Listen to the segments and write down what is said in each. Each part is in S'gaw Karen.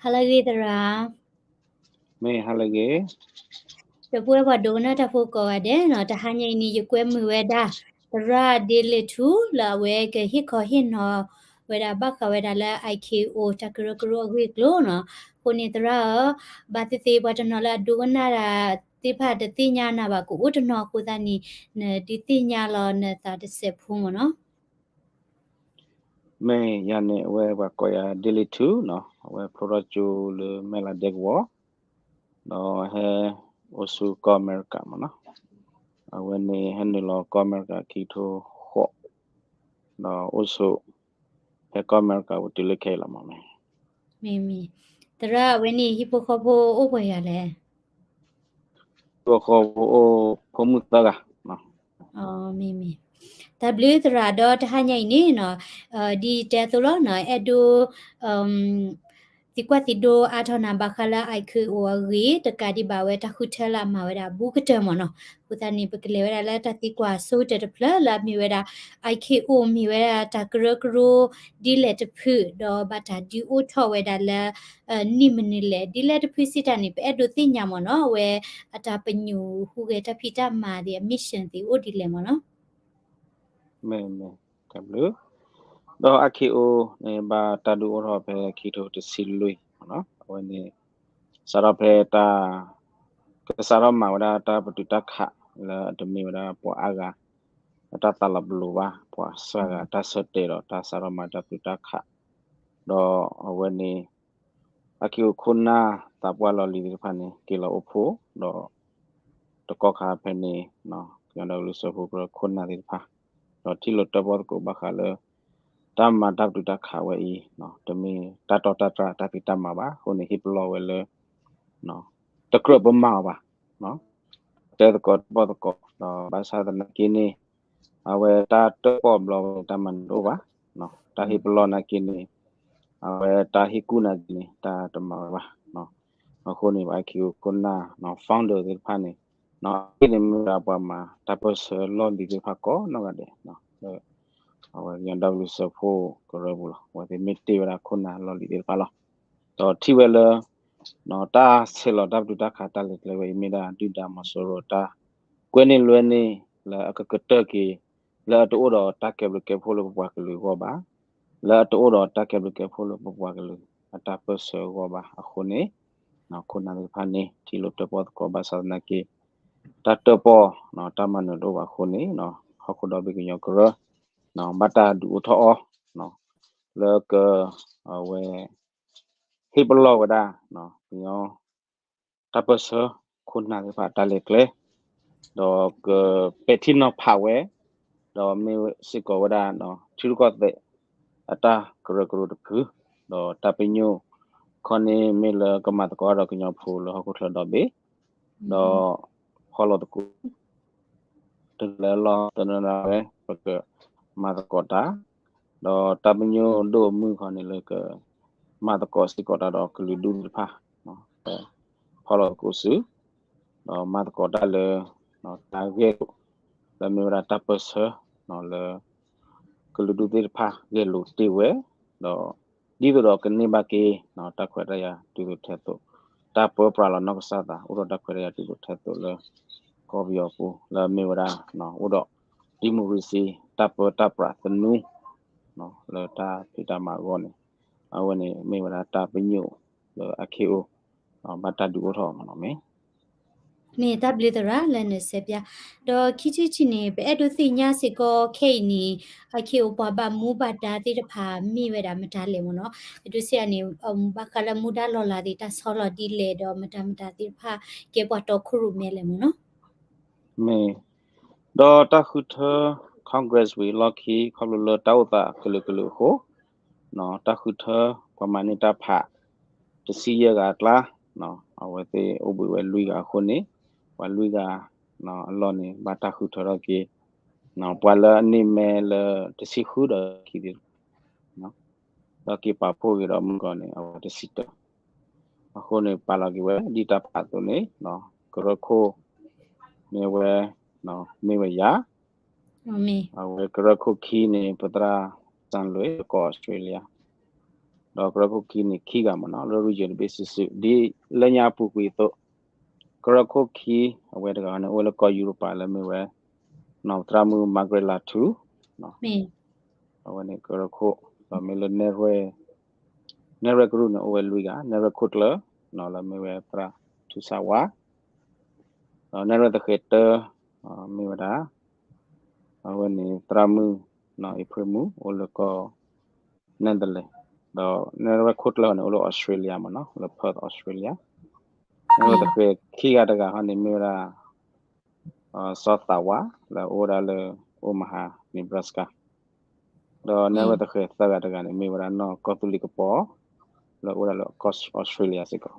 ဟါလၢအဂ့ၤသရၣ်. မ့ၢ်ဟါလၢအဂ့ၤ. ဒီပုၢ်ဝဲၢ်ပှၤဒိကနၣ်တၢ်ဖိကိးဂၤဒဲးနီၤ, တဟါညါအံၤန့ၣ် ယကွဲမုာ်ဝဲဒၣ် သရၣ်ဒ့လ့ၣ်ထူ လၢအဝဲကဟ့ၣ်ခီဟ့ၣ်နီၤဝဲဒၣ် ဘၣ်ဃးဝဲဒၣ်လၢ I K O တၢ်ကရၢကရိအဂ့ၢ်အကျိၤနီၤ. အဃိန့ၣ်သရၣ်ဧၢ, ဘၣ်သ့ၣ်သ့ၣ်ပှၤတနီၤလၢအဒိကနၣ်တၢ်သ့ၣ်တဖၣ်တသ့ၣ်ညါနၤဘၣ်ကအိၣ်တနီၤအဃိသတးန့ၣ် နဒုးသ့ၣ်ညါလီၤနသးတစဲးဖိမ့ၢ်နီၤ. မ့ၢ်ယၤန့ၣ် အဝဲပှၤကိးယၤဒ့လ့ၣ်ထူနီၤ, အဝဲဖျိထီၣ်ကၠိလၢမဲၢ်လးဒဲကဝီၤ, ဒီးဟဲအိၣ်ဆူကီၢ်အမဲရကၤမ့ၢ်နီၤ. အဝဲန့ၣ်ဟဲနုာ်လီၤကီၢ်အမဲရကၤခံကထိဃိး, ဒီးအိၣ်ဆူ ဖဲကီၢ်အမဲရကၤပူၤတုၤလၢခဲအံၤလီၤမ့ၢ်. မ့ၢ်မ့ၢ်, သရၣ်အဝဲန့ၣ်ဟံၣ်ဖိဃီဖိအိၣ်ပှဲၤဂၤလဲၣ်. ဟံၣ်ဖိဃီဖိအိၣ်ဖိမုၣ်သၢဂၤ. မ့ၢ်မ့ၢ်, တၢ်ဘျုးသရၣ်ဒီးတဟါညါအံၤန့ၣ်နီၤ, ဒ်ယတဲအသိးလီၤနီၤ, အဲၣ်ဒိး သံကွၢ်သံဒိအါထီၣ်နၤဘၣ်ဃးလၢ I K O အဂ့ၢ် တကးဒံးဘၣ်ဝဲတၢ်ဃုထၢလၢအမၤဝဲဒၣ်ဘူးကတၢၢ်မ့ၢ်နီၤ. အဃိသတးန့ၣ် ပကလဲၤဝဲဒၣ်လၢတၢ်သံကွၢ်ဆိကတၢၢ်တဖျၢၣ်လၢအမ့ၢ်ဝဲဒၣ် I K O မ့ၢ်ဝဲဒၣ်တၢ်ကရၢကရိဒ်လဲၣ်တဖု ဒီးဘၣ်တၢ်ဒုးအိၣ်ထီၣ်ဝဲဒၣ်လၢ နံၣ်မနုၤလဲၣ် ဒ်လဲၣ်တဖုစံးတၢ်န့ၣ် ပအဲၣ်ဒိးသ့ၣ်ညါမ့ၢ်နီၤ, အဝဲအတၢ်ပညိၣ်ဟူးဂဲၤတၢ်ဖံးတၢ်မၤသ့ၣ် အ mission သ့ၣ်အိၣ်ဒ်လဲၣ်မ့ၢ်နီၤ. မ့ၢ်မ့ၢ်, တၢ်ဘျုး. ဒီး I K O န့ၣ် ဘၣ်တၢ်ဒုးအိၣ်ထီၣ်ဖဲခံကထိတဆံလွံၢ်မ့ၢ်နီၤ, အဝဲန့ၣ် စးထီၣ်ဖဲတၢ် ကစးထီၣ်မၤဝဲဒၣ်တၢ်ပတုာ်တၢ်ခးလၢအတမ့ၢ်ဝဲဒၣ်ပှၤအါဂၤ အတၢ်သးလီၤပလိာ်ဘၣ်, ပှၤစှၤဂၤတၢ်ဆၢတဲာ်ဒီးတၢ်စးထီၣ်မၤတၢ်ပတုာ်တၢ်ခး, ဒီးအဝဲန့ၣ် I K O ခိၣ်နၢ်သးပှၢ်လီၢ်လံၤသ့ၣ်တဖၣ်န့ၣ် က့ၤလီၤအိၣ်ဖှိၣ်, ဒီး တကီၢ်ခါဖဲန့ၣ် ကညီဒီကလုာ်စၢဖှိၣ်ကရၢခိၣ်နၢ်သ့ၣ်တဖၣ် ဒီးထံၣ်လိာ်တၢၣ်ပီၣ်သကိးဘၣ်ဃးလၢ တၢ်မၤတၢ်ပတုာ်တၢ်ခးဝဲအံၤ တမ့ၢ်တၢ်တီတၢ်တြၢ်တၢ်ဖံးတၢ်မၤဘၣ်. အဃိန့ၣ် ဟ့ၣ်ပလီၢ်ဝဲလၢ တကြၢးပမၤအီၤဘၣ်, တဲသကိးတၢၣ်ပီၣ်သကိး, ဒီးဘၣ်ဆၣ်သနာ်က့န့ၣ် အဝဲတၢ်တၢၣ်ပီၣ်ဘျီဝဲန့ၣ် တၢ်မၤန့ၣ်တအိၣ်ဘၣ်, တၢ်ဟ့ၣ်ပလီၢ်နာ်က့န့ၣ် အဝဲတၢ်ဟ့ၣ်ကူၣ်နာ်က့န့ၣ် တၢ်တမၤဝဲဘၣ်. အဃိန့ၣ် I K O ခိၣ်နၢ် founder သ့ၣ်တဖၣ်န့ၣ် အဂ့ၢ်န့ၣ်မ့ၢ်ဝဲဒၣ်ပှၤမၤတၢ်ပၢၢ်ဆၢလီၢ်လံၤသ့ၣ်တဖၣ်ကိးနီၢ်ဂၤဒဲး လၢ အဝဲကညီဒီကလုာ်စၢဖှိၣ်ကရၢပူၤလီၤ. အဝဲသ့ၣ်မ့ၢ်တ့ၢ်ဝဲဒၣ်ခိၣ်နၢ်လီၢ်လံၤသ့ၣ်တဖၣ်လီၤ. ဒီးထံၣ်ဝဲလၢ တၢ်ဆဲးလီၤတၢ်ပတုာ်တၢ်ခးတၢ်လဲၤကျဲဝဲအံၤ မ့ၢ်ဒၣ်ဒုၣ်ဒါမီၤစိရိၤတၢ်ကွဲန့ၢ်လွဲန့ၢ် လၢအကကတၢၢ်က့ၤ လၢအတအိၣ်ဒီးတၢ်ကဲဘျုးကဲဖှိၣ်လၢပပှၤကလုာ်အဂီၢ်ဘၣ်, လၢအတအိၣ်ဒီးတၢ်ကဲဘျုးကဲဖှိၣ်လၢပပှၤကလုာ်အတၢ်ပၢၢ်ဆၢအဂီၢ်ဘၣ်. အဃိန့ၣ် ခိၣ်နၢ်သ့ၣ်တဖၣ်န့ၣ် ထံၣ်လိာ်တၢၣ်ပီၣ်သကိးဘၣ်ဆၣ်သနာ်က့ တၢ်တၢၣ်ပီၣ် တၢ်မၤနၢၤတအိၣ်ဘၣ်အဃိန့ၣ် ဟီၣ်ခိၣ်ဒီဘ့ၣ်ကညီကရၢ ဘၣ်တၢ်ဒုးအိၣ်ထီၣ်အီၤ လၢက အဝဲ ဟ့ၣ်ပလီၢ်ဝဲဒၣ် ကညီ တၢ်ပၢၢ်ဆၢ ခိၣ်နၢ်သ့ၣ်တဖၣ်တၢ်လဲၤကျဲ ဒီးကပဲာ်ထံနီၤဖးဝဲ ဒီးမ့ၢ်စ့ၢ်ကီးဝဲဒၣ် ထံရူၢ်ကီၢ်သဲး အတၢ်ကရၢကရိတဖု ဒီးတၢ်ပညိၣ်ခီန့ၣ်မ့ၢ်လၢကမၤသကိးဒီးကညီဖိလၢဟီၣ်ခိၣ်ချၢဒီဘ့ၣ် ဒီး ဖီလီၤသကိး တကလၢၤလီၤသနၢၤဝဲ ပကမၤသကိးတၢ် ဒီးတၢ်ပညိၣ်ဒိၣ်အမုၢ်ခီန့ၣ်လၢက မၤသကိးစ့ၢ်ကီးတၢ်ဒီးကလုာ်ဒူၣ်သ့ၣ်တဖၣ် ဖီလီၤသကိးစု ဒီးမၤသကိးတၢ်လၢ တၢ်ဂဲၤလိာ် လၢမ့ၢ်ဝဲဒၣ်တၢ်ပၢၢ်ဆၢ လၢ ကလုာ်ဒူၣ်သ့ၣ်တဖၣ်ဂဲၤလိာ်တ့ၢ်ဝဲ ဒီး ဒ်သိးဒီးကန့ၢ်ဘၣ်က့ၤ တၢ်ခွဲးတၢ်ယာ်တုၤသိးထဲသိး တၢ်ပၢပြးလီၤနီၢ်ကစၢ်သး အိၣ်ဒီးတၢ်ခွဲးတၢ်ယာ်တုၤသိးထဲသိးလၢ ကီၢ်ပယီၤပူၤ လၢအမ့ၢ်ဝဲဒၣ် အိၣ်ဒီး democracy တၢ်ပၢတၢ်ပြးသနူ လၢတၢ်ဖံးတၢ်မၤအဂီၢ်န့ၣ် အဝဲန့ၣ်မ့ၢ်ဝဲဒၣ်တၢ်ပညိၣ်လၢ I K O ဘၣ်တၢ်ဒုးအိၣ်ထီၣ်မ့ၢ်နီၤမ့ၢ် မ့ၢ်တၢ်ဘျုးသရၣ်လၢနဆဲးပၠး, ဒီးခံထံၣ်တထံၣ်န့ၣ် ပအဲၣ်ဒိးသ့ၣ်ညါစ့ၢ်ကီးခဲအံၤန့ၣ် I K O ပှၤဘၣ်မူဘၣ်ဒါသ့ၣ်တဖၣ်မ့ၢ်ဝဲဒၣ်မတၤလဲၣ်မ့ၢ်နီၤ, အဒိစ့ၢ်န့ၣ် ဘၣ်ဃးလၢမူဒါလီၤလးသ့ၣ်တၢ်ဆီလီၤဒ်လဲၣ်ဒီးမတၤမတၤသ့ၣ်တဖၣ် ကဲပှၤတီခိၣ်ရိၣ်မဲလဲၣ်မ့ၢ်နီၤ. မ့ၢ် ဒီးတၢ်ဃုထၢ Congress ဝံၤအလီၢ်ခံ ခီဖျိလၢတၢ်အိၣ်သးကလုာ်ကလုာ်အဃိ တၢ်ဃုထၢ ပှၤမၤန့ၢ်တၢ်ဖး တဆံယဲၢ်ဂၤအကျါ အဝဲသ့ၣ်အိၣ်ဘှံးဝဲလွံၢ်ဂၤအဃိန့ၣ် ပှၤလွံၢ်ဂၤ အလီၢ်န့ၣ် ဘၣ်တၢ်ဃုထၢထီၣ်က့ၤ ပှၤလၢအန့ၢ်မဲလၢတဆံဃုဒီးခံသ့ၣ်တဖၣ် ဒီးက့ၤပာ်ဖှိၣ်က့ၤဒီးမုၢ်ကီၢ်န့ၣ် အဝဲတဆံတၢ အဃိန့ၣ် ပာ်လီၤက့ၤဝဲ ဒ်တၢ်ဖးအသိးန့ၣ် ကရၢခိၣ် မ့ၢ်ဝဲ မ့ၢ်ဝဲယၤ အဝဲကရၢခိၣ်ခံန့ၣ် ပသရၣ်စၣ်လွံၣ် ကီၢ်အီစထြ့လယါ ဒီး ဒီးကရၢခိၣ်ခံန့ၣ်ခံဂၤမ့ၢ်နီၤ လၢ region တဘ့ၣ်စုာ်စုာ် ဒ်လၢညါအပူၤကွံာ်အသိး ကရၢခိၣ်ခံ အဝဲတဂၤန့ၣ် အိၣ်ဝဲလၢကီၢ်ယူရပၤလၢမ့ၢ်ဝဲ နီၢ်သရၣ်မုၣ် Margaret Latour အဝဲန့ၣ်ကရၢခိၣ် ဒီးမ့ၢ်လၢ နဲၣ်ရွဲၣ်ကရူၢ်န့ၣ် အိၣ်ဝဲလွံၢ်ဂၤ နဲၣ်ရွဲၣ်ခိၣ်ကျၢၢ် လၢမ့ၢ်ဝဲသရၣ်ထူစၢ်ဝါ ဒီးနဲၣ်ရွဲၣ်သဃဲးတၢ မ့ၢ်ဝဲဒၣ် အဝဲန့ၣ်သရၣ်မုၣ် အ့ဖြ့ၣ်မူ အိၣ်လၢကီၢ် Netherlands ဒီးနဲၣ်ရွဲၣ်ခိၣ်ကျၢၢ်န့ၣ် အိၣ်လၢ Australia မ့ၢ်နီၤ လၢ Perth Australia နဲၣ်ရွဲၣ်သဃဲးခံဂၤတဂၤဟီန့ၣ် မ့ၢ်ဝဲဒၣ် စီၤသးဝါ လၢအအိၣ်ဝဲဒၣ်လၢ Omaha Nebraska ဒီးနဲၣ်ရွဲၣ်သဃဲးသၢဂၤတဂၤန့ၣ် မ့ၢ်ဝဲဒၣ်နီၢ်ကီၢ်သူလ့ၤကပီၤ လၢအအိၣ်ဝဲဒၣ်လၢ Australia စ့ၢ်ကီး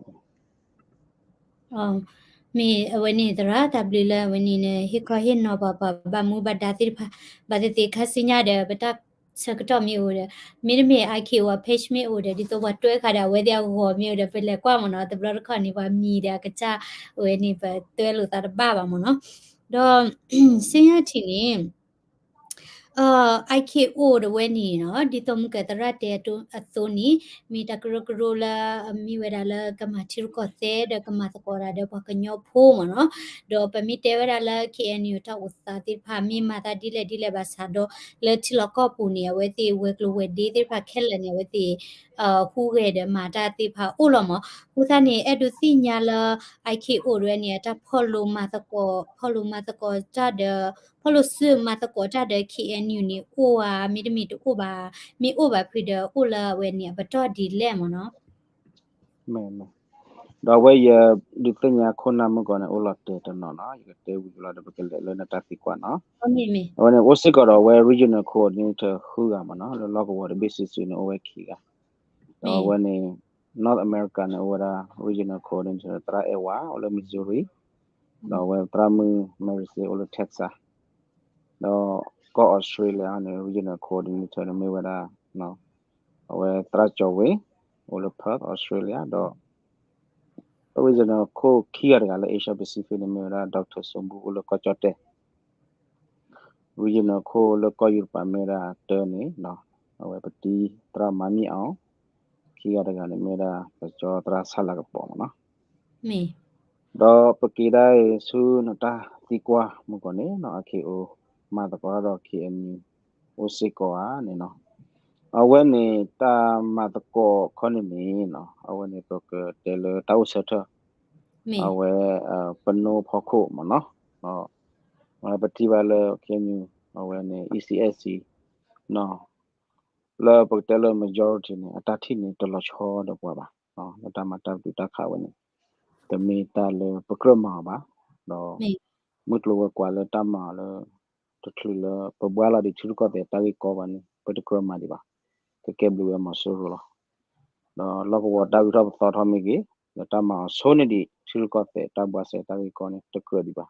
မ့ၢ်အဝဲန့ၣ်သရၣ် တၢ်ဘျုးလၢအဝဲန့ၣ်န့ၣ် ဟ့ၣ်ခီဟ့ၣ်နီၤပှၤပှၤဘၣ်မူဘၣ်ဒါသ့ၣ်တဖၣ် ဘၣ်သ့ၣ်သ့ၣ်ခါဆူညါဒီး ပတၢ်ဆၢကတီၢ်မ့ၢ်အိၣ်ဒီး မ့တမ့ၢ် IKO အ page မ့ၢ်အိၣ်ဒီး ဒ်သိးပှၤတွဲဃာ်ဒီးအဝဲသ့ၣ်အဂီၢ်မ့ၢ်အိၣ်ဒီး ပလဲၤကွၢ်မ့ၢ်နီၤ တဘျီတခီၣ်န့ၣ် ပှၤမံၤဒီးအကစၢ် အဝဲန့ၣ် ပတွဲလိာ်သးတဘၣ်ဘၣ်မ့ၢ်နီၤ ဒီး ဆူညါထံၣ်န့ၣ် IKO တဝဲန့ၣ်နီၤ ဒ်သိးမုၢ်ကဲသရၣ်တဲအသိးန့ၣ် မ့ၢ်တၢ်ကရၢကရိလၢအမ့ၢ်ဝဲဒၣ်လၢကမၤထံရူၢ်ကီၢ်သဲး ဒီးကမၤသကိးတၢ်ဒီးပှၤကညီဖိမ့ၢ်နီၤ ဒီးပမ့ၢ်တဲဝဲဒၣ်လၢ KNU တၢ်အိၣ်သးသ့ၣ်တဖၣ် မ့ၢ်မၤသးဒ်လဲၣ်ဒ်လဲၣ်ဘၣ်ဆၣ်ဒီး လၢထံလီၢ်ကီၢ်ပူၤန့ၣ် အဝဲသ့ၣ်ဝဲၤကျိၤဝဲၤဒ့သ့ၣ်တဖၣ်ခဲလၢာ်န့ၣ် အဝဲသ့ၣ် ဟူးဂဲၤဒီးမၤတၢ်သ့ၣ်တဖၣ်အိၣ်လီၤမ့ၢ် အဃိသတးန့ၣ် အဲၣ်ဒိးသ့ၣ်ညါလၢ IKO တဝဲန့ၣ် အတၢ်ဖီၣ်လိာ်မၤသကိး ဖီၣ်လိာ်မၤသကိးတၢ်ဒီး ဖီၣ်လိာ်စုမၤသကိးတၢ်ဒီး KNU န့ၣ် အိၣ်ဧါ မ့တမ့ၢ်တအိၣ်ဘၣ် မ့ၢ်အိၣ်ဘၣ်ဖုးဒီးအိၣ်လၢအဝဲန့ၣ် အပတီၢ်ဒ်လဲၣ်မ့ၢ်နီၤ ဒီးအဝဲယဒုးသ့ၣ်ညါခိၣ်နၢ်မုၢ်ကီၢ်န့ၣ် အိၣ်လီၤတဲာ်တနီၤနီၤ ယကတဲဝံၤလီၤဒီးပကလဲၤလၢနတၢ်သံကွၢ်နီၤ အဝဲန့ၣ် အိၣ်စ့ၢ်ကီးဒီးအဝဲ regional coordinator ဃုဂၤမ့ၢ်နီၤ လၢလီၢ်ကဝီၤတဘ့ၣ်စုာ်စုာ်န့ၣ် အိၣ်ဝဲခံဂၤ ဒီးအဝဲန့ၣ် North America န့ၣ် အိၣ်ဝဲဒၣ် regional coordinator သရၣ်အဲၣ်ဝါ အိၣ်လၢ Missouri ဒီးအဝဲသရၣ်မုၣ် Mary Sue အိၣ်လၢ Texas ဒီးကီၢ် Australia န့ၣ် regional coordinator န့ၣ်မ့ၢ်ဝဲဒၣ် အဝဲသရၣ်ကၠီၤဝ့ အိၣ်လၢ Perth Australia ဒီး regional ခိၣ်ခံဂၤတဂၤလၢ Asia Pacific န့ၣ်မ့ၢ်ဝဲဒၣ် Doctor စိၣ်ဘူ အိၣ်လၢကီၢ်ကၠီၣ်တဲၣ် regional ခိၣ်လၢကီၢ်ယူရပၤမ့ၢ်ဝဲဒၣ်တၢန့ၣ် အဝဲပတံၤသရၣ်မၤမံၣ်အီၤ ခံဂၤတဂၤန့ၣ်မ့ၢ်ဝဲဒၣ် ပကၠီသရၣ်ဆၣ်လၤကပီၤမ့ၢ်နီၤ ဒီးပက့ၤဒၣ်အံၤဆူနတၢ်သံကွၢ်မုၢ်ကီၢ်န့ၣ်နီၤ IKO မၤသကိးတၢ်ဒီး KNU အိၣ်စ့ၢ်ကီးဧါန့ၣ်နီၤ အဝဲန့ၣ်တၢ်မၤသကိးခီန့ၣ်န့ၣ်နီၤ အဝဲန့ၣ်ပကတဲလၢတၢ်အိၣ်ဆၢထၢၣ် အဝဲ ပနိဖီခိၣ်မ့ၢ်နီၤ ပထံၣ်ဘၣ်လၢ KNU အဝဲန့ၣ် ECSC နီၤ လၢပကတဲလၢ majority န့ၣ် အတၢ်ထံၣ်န့ၣ်တလီၤဆီဒီးပှၤဘၣ် လၢတၢ်မၤတၢ်ပတုာ်တၢ်ခးဝဲန့ၣ် တမ့ၢ်တၢ်လၢပကြၢးမၤအီၤဘၣ် ဒီး မုၢ်ကျိၤဝဲၤကွာ်လၢတၢ်မၤအီၤလၢ တချုးလၢပဘှါလီၤဒံးထံရူၢ်ကီၢ်သဲးတၢ်ဂ့ၢ်ကီဘၣ်န့ၣ် ပတကြၢးမၤဒံးဘၣ် ကကဲဘျုးဝဲမီၤစိရိၤလီၤ ဒီးလီၢ်ကဝီၤတၢ်ဂုၤထီၣ်ပသီထီၣ်မ့ၢ်ဂ့ၤ ဒီးတၢ်မၤအီၤဆိန့ၢ်ဒံးထံရူၢ်ကီၢ်သဲးတၢ်ဘှါစဲတၢ်ဂ့ၢ်ကီန့ၣ် တကြၢးဒံးဘၣ်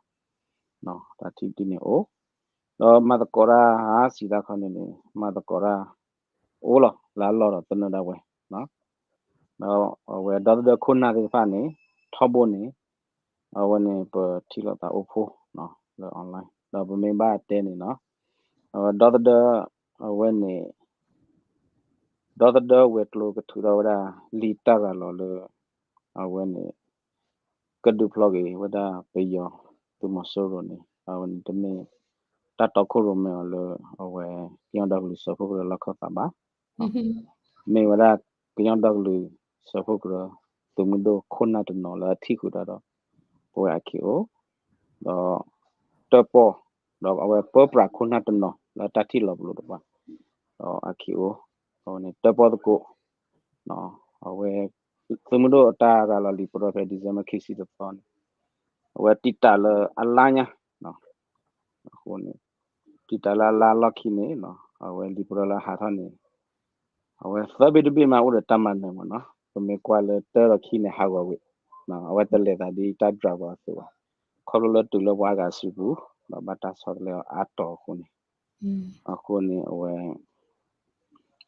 တၢ်ထံၣ်ဒ်န့ၣ်အိၣ် ဒီးမၤသကိးတၢ်ဟးစံးတၢ်ခီန့ၣ်န့ၣ် မၤသကိးတၢ် အိၣ်လီၤ လၢအလီၢ်ဒီးသနၢၣ်ဒၣ်ဝဲ ဒီးအဝဲဒီသဒၢခိၣ်နၢ်သ့ၣ်တဖၣ်န့ၣ် ထီဘိန့ၣ် အဝဲန့ၣ်ပထံၣ်လိာ်သးအိၣ်ဖှိၣ် လၢ online ဒီးပမ့ၢ်ဘၣ်တဲန့ၣ်နီၤ အဝဲဒီသဒၢ အဝဲန့ၣ် ဒီသဒၢဝဲၤကျိၤကထုးထီၣ်ဝဲဒၣ် လံာ်တၢ်ရၤလီၤလၢ အဝဲန့ၣ် ကဒုးဖျိးက့ၤဝဲဒၣ်ပယီၤသုးမီၤစိရိၤန့ၣ် အဝဲန့ၣ်တမ့ၢ် တၢ်တီခိၣ်ရိၣ်မဲအီၤလၢ အဝဲ ကညီဒီကလုာ်စၢဖှိၣ်ကရၢလီၢ်ခၢၣ်သးဘၣ် မ့ၢ်ဝဲဒၣ် ကညီဒီကလုာ်စၢဖှိၣ်ကရၢ သုးမုၢ်ဒိၣ်ခိၣ်နၢ်တနီၤလၢအထံၣ်ဃုာ်ဒီး ပဝဲ IKO ဒီး တၢၣ်ပီၣ် ဒီးအဝဲပၢပြးခိၣ်နၢ်တနီၤလၢတၢ်ထံၣ်လီၤပလိာ်တဖၣ် ဒီး IKO အဝဲန့ၣ် တၢၣ်ပီၣ်သကိး အဝဲ သုးမုၢ်ဒိၣ်အတၢ်ရၤလီၤလံာ်ပရၢဖဲ December ခံဆံတသီန့ၣ် အဝဲတံာ်တာ်လၢအလါညါ အဃိန့ၣ် တံာ်တာ်လၢအလါလီၢ်ခံန့ၣ် အဝဲလံာ်ပရၢလၢအဟးထီၣ်န့ၣ် အဝဲသၢဘ့ၣ်တဘ့ၣ်မးအိၣ်ဒီးတၢ်မၤနၢၤမ့ၢ်နီၤ ပမ့ၢ်ကွၢ်လၢတၢဒီးခံန့ၣ်ဟးဂီၤဝဲ အဝဲတလဲၤသးဒ်တၢ် driver အသိးဘၣ် ခီဖျိလၢတုၤလၢပှၤအါဂၤစုပူၤ ဒီးဘၣ်တၢ်ဆီတလဲအီၤအါတီၤအဃိန့ၣ် အဃိန့ၣ်အဝဲ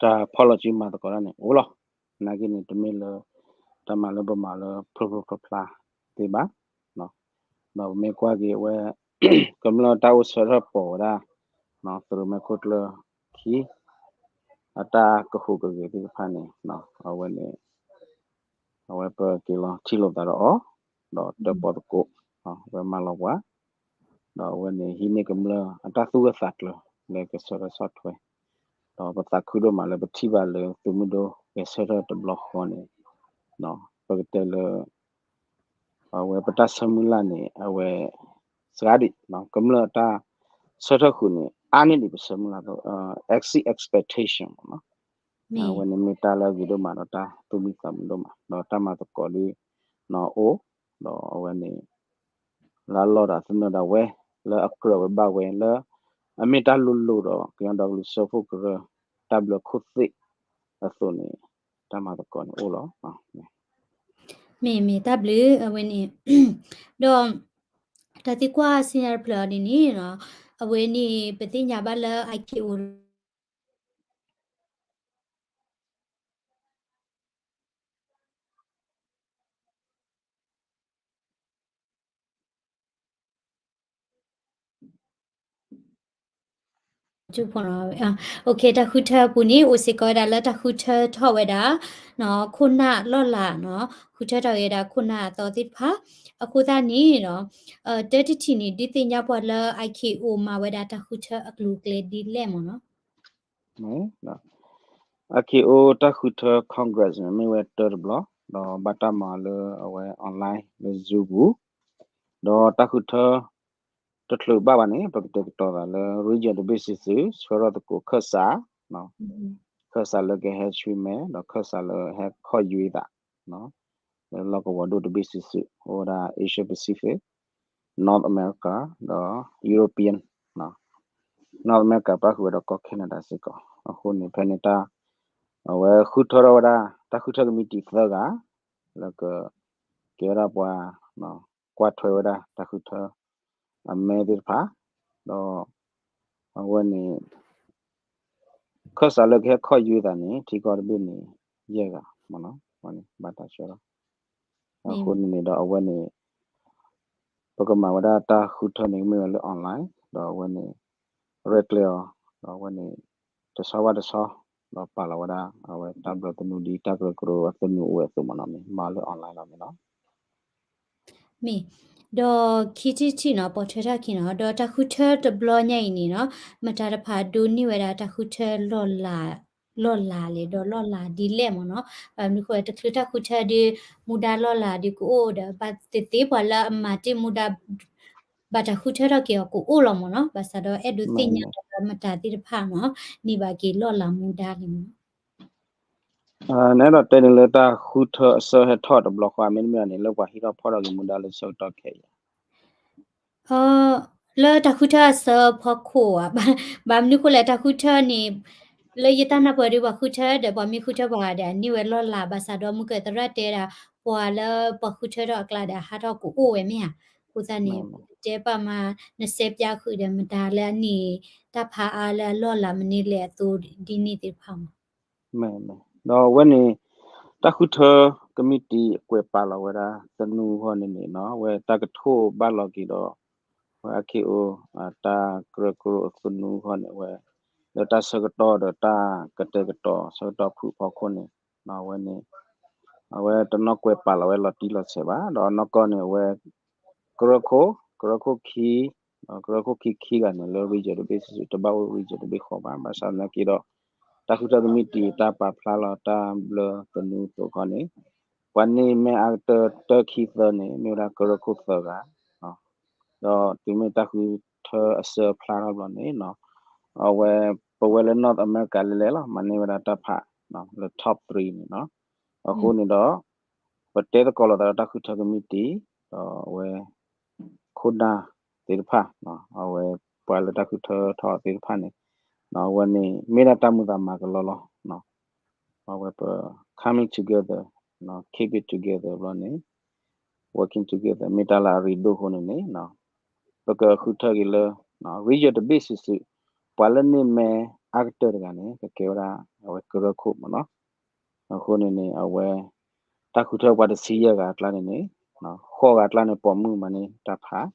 တၢ်ဖီၣ်လီၤစုမၤသကိးတၢ်န့ၣ် အိၣ်လီၤ. နာ်က့န့ၣ် တမ့ၢ်လၢ တၢ်မၤလၢပမၤလၢဖျိဖျိဖျါဖျါသ့ဘၣ်. ဒီးပမ့ၢ်ကွၢ်က့ၤအဝဲ ကမျၢၢ်တၢ်အိၣ်ဆၢထၢၣ်ပိာ်ဝဲဒၣ် သုးရိၣ်မဲခိၣ်ကျၢၢ်ခံ အတၢ်ကဟူးကဂဲၤသ့ၣ်တဖၣ်န့ၣ် အဝဲန့ၣ် အဝဲပက့ၤလီၤထံၣ်လိာ်သးဒီးအီၤ ဒီးတၢၣ်ပီၣ်သကိး အဝဲမၤလီၤပှၤ ဒီးအဝဲန့ၣ်ဟံးန့ၢ်ကမျၢၢ်အတၢ်သူၣ်ဂၢၢ်သးကျၢၤလၢကဆၢထၢၣ်ဆီၣ်ထွဲ ဒီးပသးခုဒိၣ်မးလၢပထံၣ်ဘၣ်လၢသုးမုၢ်ဒိၣ်ဂဲၤဆၢထၢၣ်တဘျီဃီန့ၣ် ပကတဲလၢ အဝဲပတၢ်ဆၢမုၢ်လၢ်န့ၣ် အဝဲ စှၤဒံး ကမျၢၢ်တၢ်ဆၢထၢၣ်ဃုာ်န့ၣ် အါန့ၢ်ဒံးပဆၢမုၢ်လၢ် exceed expectation မ့ၢ်နီၤ အဝဲန့ၣ်မ့ၢ်တၢ်လၢအဂ့ၤဒိၣ်မးဒီးတၢ်သူၣ်မံသးမုာ်ဒိၣ်မး ဒီးတၢ်မၤသကိးဒ်နီၢ်အိၣ် ဒီးအဝဲန့ၣ် လၢအလီၢ်ဒီးအသနၢၣ်ဒၣ်ဝဲ လၢအကြၢးဝဲဘၣ်ဝဲလၢ အမ့ၢ်တၢ်လိၤလိၤဒီး ကညီဒီကလုာ်စၢဖှိၣ်ကရၢ တၢ်ဘျၢခိၣ်သ့ၣ်အသိးန့ၣ် တၢ်မၤသကိးန့ၣ်အိၣ်လီၤ. မ့ၢ်မ့ၢ်တၢ်ဘျုးအဝဲန့ၣ် ဒီး တၢ်သံကွၢ်ဆူညါတဖျၢၣ်အီၤဒ်န့ၣ်နီၤ အဝဲန့ၣ် ပသ့ၣ်ညါဘၣ်လၢ IKO တၢ်ဃုထၢအပူၤန့ၣ် အိၣ်စ့ၢ်ကီးဝဲဒၣ်လၢတၢ်ဃုထၢထီၣ်ဝဲဒၣ် ခိၣ်နၢ်လီၢ်လၤနီၤ ဃုထၢထီၣ်ဝဲဒၣ်ခိၣ်နၢ်အသီသ့ၣ်တဖၣ် အဃိသတးန့ၣ် တၢ်တထံၣ်န့ၣ် ဒုးသ့ၣ်ညါပှၤလၢ IKO မၤဝဲဒၣ်တၢ်ဃုထၢအကျိၤအကျဲဒ်လဲၣ်မ့ၢ်နီၤ IKO တၢ်ဃုထၢ Congress န့ၣ် မ့ၢ်ဝဲတၢတဘျီ ဒီးဘၣ်တၢ်မၤလၢအဝဲ online လၢ Zoom ပူၤ ဒီးတၢ်ဃုထၢ တချုးဘၣ်ဘၣ်န့ၣ် ပကတဲာ်ကတီၤသးလၢ region တဘ့ၣ်စုာ်စုာ် ဆှၢထီၣ်သကိးခၢၣ်စး ခၢၣ်စးလၢကဟဲဆှံမဲ ဒီးခၢၣ်စးလၢဟဲခီၣ်ယွဲသး လၢလီၢ်ကဝီၤဒိၣ်တဘ့ၣ်စုာ်စုာ် အိၣ်ဝဲဒၣ် Asia Pacific, North America ဒီး European, North America ပၣ်ဃုာ်ဝဲဒီးကီၢ် Canada စ့ၢ်ကီး အဃိန့ၣ် ဖဲန့ၣ်တၢ် အဝဲဃုထၢထီၣ်ဝဲဒၣ် တၢ်ဃုထၢကမံးတံာ်သၢဂၤ လၢက ကဲဝဲဒၣ်ပှၤ ကွၢ်ထွဲဝဲဒၣ်တၢ်ဃုထၢ အမဲသ့ၣ်တဖၣ် ဒီး အဝဲန့ၣ် ခၢၣ်စးလၢကဟဲခီၣ်ယွဲသးန့ၣ် ထံကီၢ်တဘ့ၣ်န့ၣ် ယဲၢ်ဂၤမ့ၢ်နီၤ ဘၣ်တၢ်ဆှၢလီၤ အဃိန့ၣ်န့ၣ်ဒီးအဝဲန့ၣ် ပကမၤဝဲဒၣ်တၢ်ဃုထၢန့ၣ် ကမ့ၢ်ဝဲလၢ online ဒီးအဝဲန့ၣ် ရဲၣ်ကျဲၤအီၤ ဒီးအဝဲန့ၣ် တဆီဘၣ်တဆီ ဒီးပာ်လီၤဝဲဒၣ် အဝဲတၢ်ဘျၢသနူဒ်တၢ်ကရၢကရိအသနူအိၣ်ဝဲအသိးမ့ၢ်နီၤ မ့ၢ်မၤလၢ online လီၤမ့ၢ်နီၤ မ့ၢ် ဒီးခံထံၣ်တထံၣ်နီၤ ပိာ်ထွဲထီၣ်ခံနီၤ ဒီးတၢ်ဃုထၢတဘျီညါအံၤန့ၣ်နီၤ မတၤတဖၣ်ဒိးန့ၢ်ဝဲဒၣ်တၢ်ဃုထၢလီၢ်လၤ လီၢ်လၤလဲၣ် ဒီးလီၢ်လၤဒ်လဲၣ်မ့ၢ်နီၤ ဘၣ်မနုၤဃိ တချုးတၢ်ဃုထၢဒီး မူဒါလီၢ်လၤဒီးကအိၣ်ဒီး ဘၣ်သ့ၣ်သ့ၣ်ပှၤလၢအမၤတ့ၢ်မူဒါ ဘၣ်တၢ်ဃုထၢထီၣ်က့ၤအီၤကအိၣ်လီၤမ့ၢ်နီၤ ဘၣ်ဆၣ်ဒီးအဲၣ်ဒိးသ့ၣ်ညါဒီးမတၤသ့ၣ်တဖၣ်နီၤ န့ၢ်ဘၣ်က့ၤလီၢ်လၤမူဒါလဲၣ်မ့ၢ်နီၤ နအဲၣ်ဒိးတဲန့ၣ်လၢတၢ်ဃုထၢအဆၢဟဲထီၣ်တဘျီဃီ မ့တမ့ၢ်န့ၣ် လၢပှၤဟံးထီၣ်ဖီၣ်ထီၣ်က့ၤမူဒါလၢဆၢကတီၢ်ခဲအံၤ လၢတၢ်ဃုထၢအဆၢဖီခိၣ်ဧါ ဘၣ်မနုၤဃိလဲၣ် တၢ်ဃုထၢန့ၣ် လၢယတၢ်နၢ်ပၢၢ်ဒီးပှၤဃုထၢဒီး ပှၤမ့ၢ်ဃုထၢပှၤဒီး အန့ၢ်ဝဲလီၢ်လၤ ဘၣ်ဆၣ်ဒီးမုၢ်ကၢၤသရၣ်တဲဒၣ် ပှၤလၢပှၤဃုထၢထီၣ်အကျါဒီး အဟးထီၣ်ကအိၣ်ဝဲမ့ၢ်ဧါ အဃိသတးန့ၣ် တဲပာ်မၤနစဲးပၠးဃုာ်ဒီး မတၤလၢအန့ၢ်တၢ်ဖးအါလၢအလီၢ်လၤမနုၤလဲၣ်အသိး ဒ်န့ၣ်သ့ၣ်တဖၣ်မ့ၢ် ဒီးအဝဲန့ၣ် တၢ်ဃုထၢကမံးတံာ်အကွဲးပာ်လီၤဝဲဒၣ်သနူအဂီၢ်န့ၣ်န့ၣ်နီၤ အဝဲတၢ်ကထိၣ်ဘၣ်လီၤက့ၤဒီး ဝဲအခံအိၣ် တၢ်ကရၢကရိအသနူအဂီၢ်န့ၣ် အဝဲ လၢတၢ်ဆၢကတီၢ်ဒီးတၢ်ကတဲာ်ကတီၤဆၢကတီၢ်ဖုၣ်ဖီခိၣ်န့ၣ် အဝဲန့ၣ် အဝဲတနီၣ်ကွဲးပာ်လီၤဝဲလီၤတံၢ်လီၤဆဲးဘၣ် ဒီးအနီၢ်ကီၢ်န့ၣ် အဝဲ ကရၢခိၣ် ကရၢခိၣ်ခံ ကရၢခိၣ်ခံခံဂၤန့ၣ် လၢ region တဘ့ၣ်စုာ်စုာ် တဘၣ်အိၣ် region တဘ့ၣ်ဃီဘၣ် ဘၣ်ဆၣ်သနာ်က့ဒီး တၢ်ဃုထၢကမံးတံာ် တၢ်ပာ်ဖျါလီၤတၢ်ဘျၢသနူအသိးခီန့ၣ် ပှၤန့ၢ်မဲအါကတၢၢ်တၢခံသၢန့ၣ် မ့ၢ်ဝဲဒၣ်ကရၢခိၣ်သၢဂၤ ဒီးတုၤမ့ၢ်တၢ်ဃုထၢအဆၢဖျါထီၣ်ဘျီန့ၣ် အဝဲ ပဝဲလၢ North America လဲၤလဲၤလီၤ မၤန့ၢ်ဝဲဒၣ်တၢ်ဖး လၢ top three န့ၣ်နီၤ အဃိန့ၣ်ဒီး ပတဲသကိးလိာ်သးဒီးတၢ်ဃုထၢကမံးတံာ် ဒီးအဝဲ ခိၣ်နၢ်သ့ၣ်တဖၣ် အဝဲပှၤလၢတၢ်ဃုထၢထီၣ်သ့ၣ်တဖၣ်န့ၣ် အဝဲန့ၣ် မ့ၢ်ဒၣ်တၢ်မုာ်သးမၤကလီလီၤ အဝဲပ coming together, keep it together ဘျီန့ၣ် working together မ့ၢ်တၢ်လၢအရ့ဒိၣ်အဃိန့ၣ်န့ၣ် ပကဃုထၢက့ၤလၢ region တဘ့ၣ်စုာ်စုာ် ပှၤလၢန့ၢ်မဲအါကတၢၢ်တဂၤန့ၣ် ကကဲဝဲဒၣ်အဝဲကရၢခိၣ်မ့ၢ်နီၤ အဃိန့ၣ်န့ၣ် အဝဲ တၢ်ဃုထၢပှၤတဆံယဲၢ်ဂၤအကျါန့ၣ်န့ၣ် ဃိးဂၤအကျါန့ၣ် ပိာ်မုၣ်မၤန့ၢ်တၢ်ဖး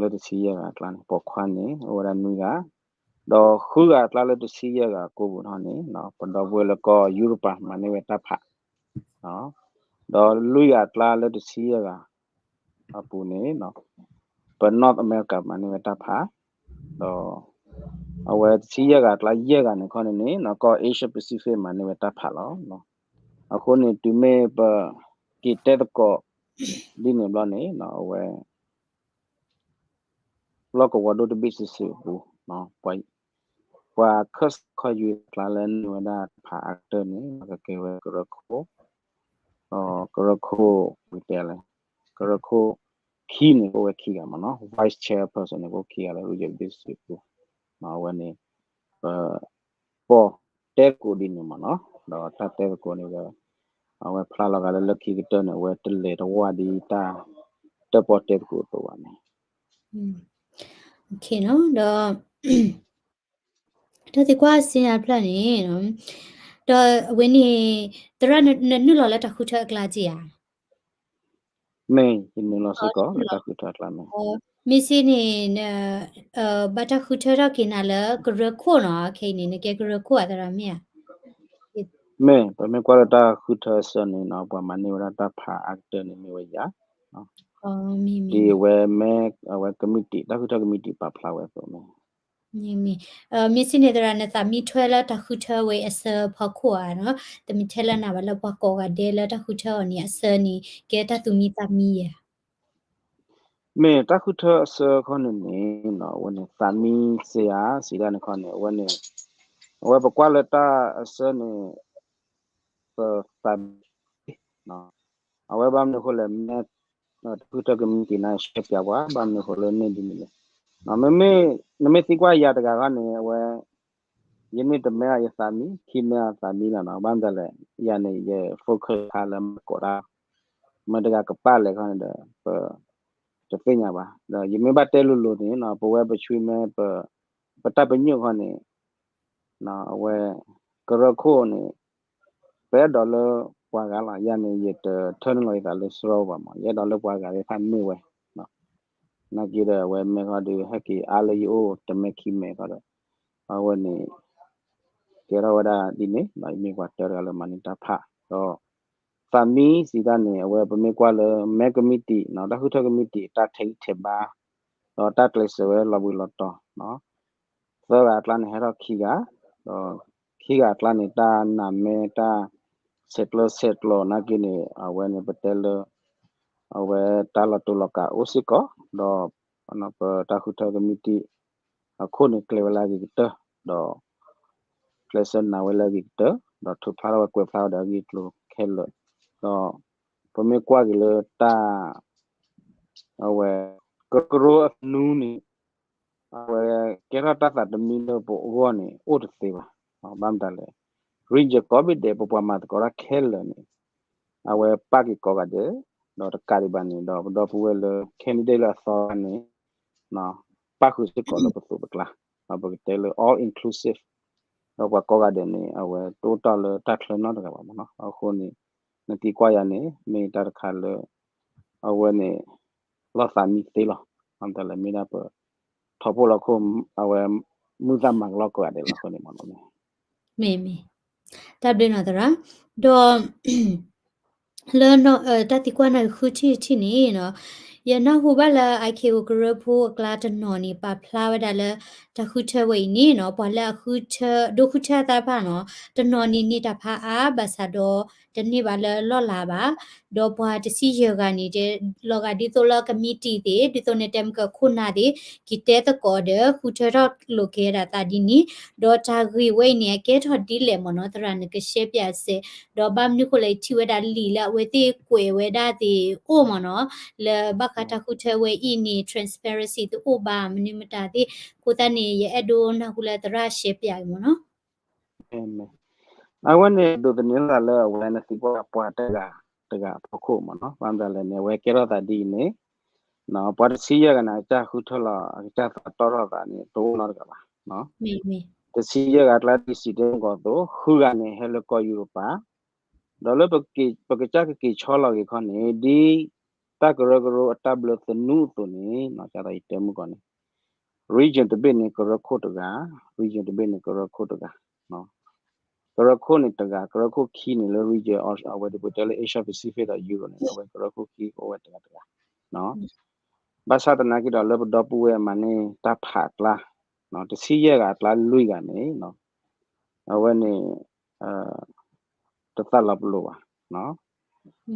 လၢတဆံယဲၢ်ဂၤအကျါန့ၣ် ပိာ်ခွါန့ၣ် အိၣ်ဝဲဒၣ်နွံဂၤ ဒီးဃုဂၤအကျါလၢတဆံယဲၢ်ဂၤအကိးပူၤထီၣ်န့ၣ် ပဒီပုၢ်ဝဲၢ်လၢကီၢ်ယူရပၤမၤန့ၢ်ဝဲတၢ်ဖး, ဒီးလွံၢ်ဂၤအကျါလၢတဆံယဲၢ်ဂၤအပူၤန့ၣ် ပ North America မၤန့ၢ်ဝဲတၢ်ဖး, ဒီးအဝဲတဆံယဲၢ်ဂၤအကျါယဲၢ်ဂၤန့ၣ်ခီန့ၣ်န့ၣ် ကီၢ် Asia Pacific မၤန့ၢ်ဝဲတၢ်ဖးလီၤ. အဃိန့ၣ် တုၤမ့ၢ်ပက့ၤတဲသကိးဒ်န့ၣ်ဘျီန့ၣ် အဝဲ လီၢ်ကဝီၤဒိၣ်တဘ့ၣ်စုာ်စုာ်အပူၤ, ပှၤခၢၣ်စးခီၣ်ယွံအကျါလၢန့ၢ်ဝဲဒၣ်တၢ်ဖးအါကတၢၢ်န့ၣ် ကကဲဝဲကရၢခိၣ်, ဒီးကရၢခိၣ် ပကတဲလဲၣ်, ကရၢခိၣ်ခံန့ၣ် ကအိၣ်ဝဲခံဂၤမ့ၢ်နီၤ, vice chairperson န့ၣ် ကအိၣ်ခံဂၤလၢ region တဘ့ၣ်စုာ်အပူၤ, အဝဲန့ၣ် ပ ပတဲသကိးဒ်န့ၣ်မ့ၢ်နီၤ, ဒီးတၢ်တဲသကိးန့ၣ်ဒီး အဝဲဖျါလီၤဂာ်လၢလၢခံကတၢၢ်န့ၣ် အဝဲတလဲၤတဝၢ်ဒ်တၢ်တၢၣ်ပီၣ်တဲသကိးအသိးဘၣ်န့ၣ်. ဒီး တၢ်သံကွၢ်စ့ၢ်အဖျၢၣ်န့ၣ်, ဒီးအဝဲန့ၣ် သရၣ်နနုာ်လီၤလၢတၢ်ဃုထၢအကျါက့ဧါ. မ့ၢ် ယနုာ်လီၤစ့ၢ်ကီးလၢတၢ်ဃုထၢအကျါန့ၣ်. မ့ၢ်စ့ၢ်န့ၣ် ဘၣ်တၢ်ဃုထၢထီၣ်က့ၤနၤလၢကရၢခိၣ်နီၤ, ခဲအံၤန့ၣ် နကဲကရၢခိၣ်ဧါ သရၣ်မ့ၢ်ဧါ. မ့ၢ် ပမ့ၢ်ကွၢ်လၢတၢ်ဃုထၢအဆၢန့ၣ်နီၤ ပှၤမၤန့ၢ်ဝဲဒၣ်တၢ်ဖးအါကတၢၢ်န့ၣ်မ့ၢ်ဝဲယၤ, ဒ်အဝဲမ့ၢ် အဝဲကမံးတံာ် တၢ်ဃုထၢကမံးတံာ်ပာ်ဖျါဝဲအသိးန့ၣ်. မ့ၢ် မ့ၢ်စ့ၢ်န့ၣ်သရၣ် နသးမံထွဲလၢတၢ်ဃုထၢဝဲအဆၢဖီခိၣ်ဧါနီၤ, တမ့ၢ်ထဲလၢနၤဘၣ်လၢပှၤကိးဂၤဒဲးလၢတၢ်ဃုထၢအီၤန့ၣ်အဆၢန့ၣ် ကဲတၢ်သူၣ်မံသးမံဧါ. မ့ၢ်တၢ်ဃုထၢအဆၢခီန့ၣ်န့ၣ် အဝဲန့ၣ် သးမံစ့ဧါ စံးဒၣ်န့ၣ်ခီန့ၣ် အဝဲန့ၣ် အဝဲပကွၢ်လၢတၢ်အဆၢန့ၣ် ပသးမံ အဝဲဘၣ်မနုၤအဃိလဲၣ် မ့ၢ် တၢ်ဃုထၢကမံးတံာ်န့ၣ် ရှဲပၠးပှၤ ဘၣ်မနုၤအဃိလၢန့ၢ်ဒ်န့ၣ်လဲၣ်. မ့မ့ၢ် နမ့ၢ်သံကွၢ်ယၤတဂၤခီန့ၣ် အဝဲ ယန့ၢ်တမ့ၢ်အီၤယသးမံ ခံမ့ၢ်အီၤသးမံလီၤနီၤ. ဘၣ်မနုၤလဲၣ် ယၤန့ၣ် ယ focus ဖးလၢမၤကိးတၢ် မ့ၢ်တဂၤကပာ်လဲၣ်ခီန့ၣ်ဒီး ပ တသ့ၣ်ညါဘၣ်. ဒီးယမ့ၢ်ဘၣ်တဲလိၤလိၤန့ၣ် ပဝဲပဆွံမ့ၢ် ပတၢ်ပညိၣ်ခီန့ၣ် အဝဲ ကရၢခိၣ်န့ၣ် ပအဲၣ်ဒိးလၢပှၤဂၤလီၤ. ယၤန့ၣ် ယတထၢနုာ်လီၤယသးလၢစရီဘၣ်မး ယအဲၣ်ဒိးလၢပှၤဂၤသ့ၣ်တဖၣ်န့ၢ်ဝဲ နာ်က့ဒီး အဝဲမ့ၢ်ခီဒီး ဟဲက့ၤအါလၢယအိၣ်တမ့ၢ်ခံမ့ၢ်ခီဒီး အဝဲန့ၣ် ကဲထီၣ်ဝဲဒၣ်ဒ်န့ၣ် ယမ့ၢ်ပှၤတၢတဂၤလၢမၤန့ၢ်တၢ်ဖး ဒီး သးမံစံးတၢ်န့ၣ် အဝဲပမ့ၢ်ကွၢ်လၢ မဲကမံးတံာ် တၢ်ဃုထၢကမံးတံာ် တၢ်ထဲးဂံၢ်ထဲးဘါ ဒီးတၢ်ကျဲးစၢးဝဲလီၤဘှံးလီၤတီၤ သၢဂၤအကျါန့ၣ် ဟဲထီၣ်ခံဂၤ ဒီးခံဂၤအကျါန့ၣ် တၢ်နးမဲ တၢ်ဆဲးကျၢဆဲးကျိးနာ်က့န့ၣ် အဝဲန့ၣ်ပတဲလၢ အဝဲတၢ်လီၤတူာ်လီၤကာ်အိၣ်စ့ၢ်ကီး ဒီး ပတၢ်ဃုထၢကမံးတံာ် အခိၣ်န့ၣ် ကျဲၤဝဲလၢအဂ့ၤကတၢၢ် ဒီး ကျဲးစၢးနးဝဲလၢအဂ့ၤကတၢၢ် ဒီးထုးဖျါထီၣ်ဝဲကွဲးဖျါဝဲဒီးအဂ့ၢ်အကျိၤခဲလၢာ် ဒီး ပမ့ၢ်ကွၢ်က့ၤလၢတၢ် အဝဲ ကရၢကရိအသနူန့ၣ် အဝဲကဲထီၣ်တၢ်သးတမံလၢပဂီၢ်န့ၣ် အိၣ်တသ့ဘၣ်. ဘၣ်မတၤလဲၣ် region ကိးဘ့ၣ်ဒဲး ပပှၤမၤသကိးတၢ်ခဲလၢာ်န့ၣ် အဝဲပာ်က့ၤကိးဂၤဒဲး ဒီးတကးဒံးဘၣ်န့ၣ် ဒီးပဒီပုၢ်ဝဲၢ်လၢ candidate လၢအသီန့ၣ် ပာ်ဃုာ်စ့ၢ်ကီးလၢပသိးပကျါ ပကတဲလၢ all inclusive ဒီးပှၤကိးဂၤဒဲးန့ၣ် အဝဲတအိၣ်တီၢ်လၢတၢ်ချၢနီတဂၤဘၣ်မးနီၤ. အဃိန့ၣ် နသံကွၢ်ယၤန့ၣ် မ့ၢ်တၢ်တခါလၢ အဝဲန့ၣ် လီၤသးမံသ့လီၤ. ဘၣ်မတၤလဲၣ် မ့ၢ်ဒၣ်ပ ထီၣ်ဖှိၣ်လီၤခိၣ် အဝဲ မုၢ်သၣ်မၤကလီကဂၤဒဲးလီၤအဃိန့ၣ်မးနီၤ. မ့ၢ် မ့ၢ် တၢ်ဘျုးနီၤသရၣ် ဒီး လၢ တၢ်သံကွၢ်နီၣ်ဂံၢ်ဃုထံၣ်တထံၣ်န့ၣ်နီၤ ယနၢ်ဟူဘၣ်လၢ IKO ကရၢဖိအကျါတနီၤန့ၣ် ပာ်ဖျါဝဲဒၣ်လၢ တၢ်ဃုထၢဝဲအံၤန့ၣ်နီၤ ပှၤလၢအဃုထၢ ဒိဃုထၢအသးတဖၣ်နီၤ တနီၤန့ၣ်န့ၢ်တၢ်ဖးအါ ဘၣ်ဆၣ်ဒီး တန့ၢ်ဘၣ်လၢလီၢ်လၤဘၣ် ဒီးပှၤတဆံယဲၢ်ဂၤန့ၣ် လီၤဂာ်ဒ်သိးလၢကမံးတံာ်သ့ၣ် ဒ်သိးန့ၣ် တဲမုၢ်ကခိၣ်နၢ်သ့ၣ် က့ၤတဲသကိးဒီး ဃုထၢထီၣ်လိာ်က့ၤဒၣ်သးဒ်န့ၣ် ဒီးတၢ်ဂ့ၢ်ဝဲအံၤန့ၣ် အကဲထီၣ်ဒ်လဲၣ်မးနီၤ သရၣ်နကရှဲပၠးစဲး ဒီးဘၣ်မနုၤဃိလဲၣ် ယထံၣ်ဝဲဒၣ်လံာ်လၢအဝဲသ့ၣ်ကွဲးဝဲဒၣ်သ့ၣ်အိၣ်မးနီၤ လၢဘၣ်ဃးတၢ်ဃုထၢဝဲအံၤန့ၣ် transparency တအိၣ်ဘၣ် မနုၤမတၤသ့ၣ် အဃိသတးန့ၣ် ယအဲၣ်ဒိးနၢ်ဟူလၢသရၣ်ရှဲပၠးအံၤမးနီၤ အဝဲန့ၣ် ဒိးသန့ၤလၢအဝဲနသံကွၢ်ပှၤတဂၤတဂၤအဖီခိၣ်မးနီၤ ဘၣ်မတၤလဲၣ်န့ၣ် အဝဲကဲထီၣ်သးဒ်အံၤန့ၣ် ပှၤတဆံယဲၢ်ဂၤန့ၣ် အကစၢ်ဃုထၢလီၤ အကစၢ်သးတီထီၣ်သးန့ၣ် တအိၣ်နီတဂၤဘၣ်. တဆံယဲၢ်ဂၤအကျါ ဒ်စံးတဲမုၢ်ကီၢ်အသိး ဃုဂၤန့ၣ် ဟဲလၢကီၢ်ယူရပၤ ဒီးလၢပကစၢ်ကက့ၤဆီလီၤဂ့ၤခီန့ၣ် ဒ်တၢ်ကရၢကရိအတၢ်ဘျၢသနူအသိးန့ၣ် ယတဲမုၢ်ကီၢ်န့ၣ် region တဘ့ၣ်န့ၣ် ကရၢခိၣ်တဂၤ, region တဘ့ၣ်န့ၣ် ကရၢခိၣ်တဂၤ, ကရၢခိၣ်န့ၣ်တဂၤ, ကရၢခိၣ်ခံန့ၣ်လၢ region အဝဲဒၣ်ပတဲလၢ Asia Pacific ဒီး Europe န့ၣ် အဝဲကရၢခိၣ်ခံအိၣ်ဝဲတဂၤတဂၤ, ဘၣ်ဆၣ်သနာ်က့ဒီးလၢပဒီပုၢ်ဝဲၢ်မၤန့ၢ်တၢ်ဖးအကျါ, တဆံယဲၢ်ဂၤအကျါလွံၢ်ဂၤန့ၣ် အဝဲန့ၣ် တသးလီၤပလိာ်ဘၣ်,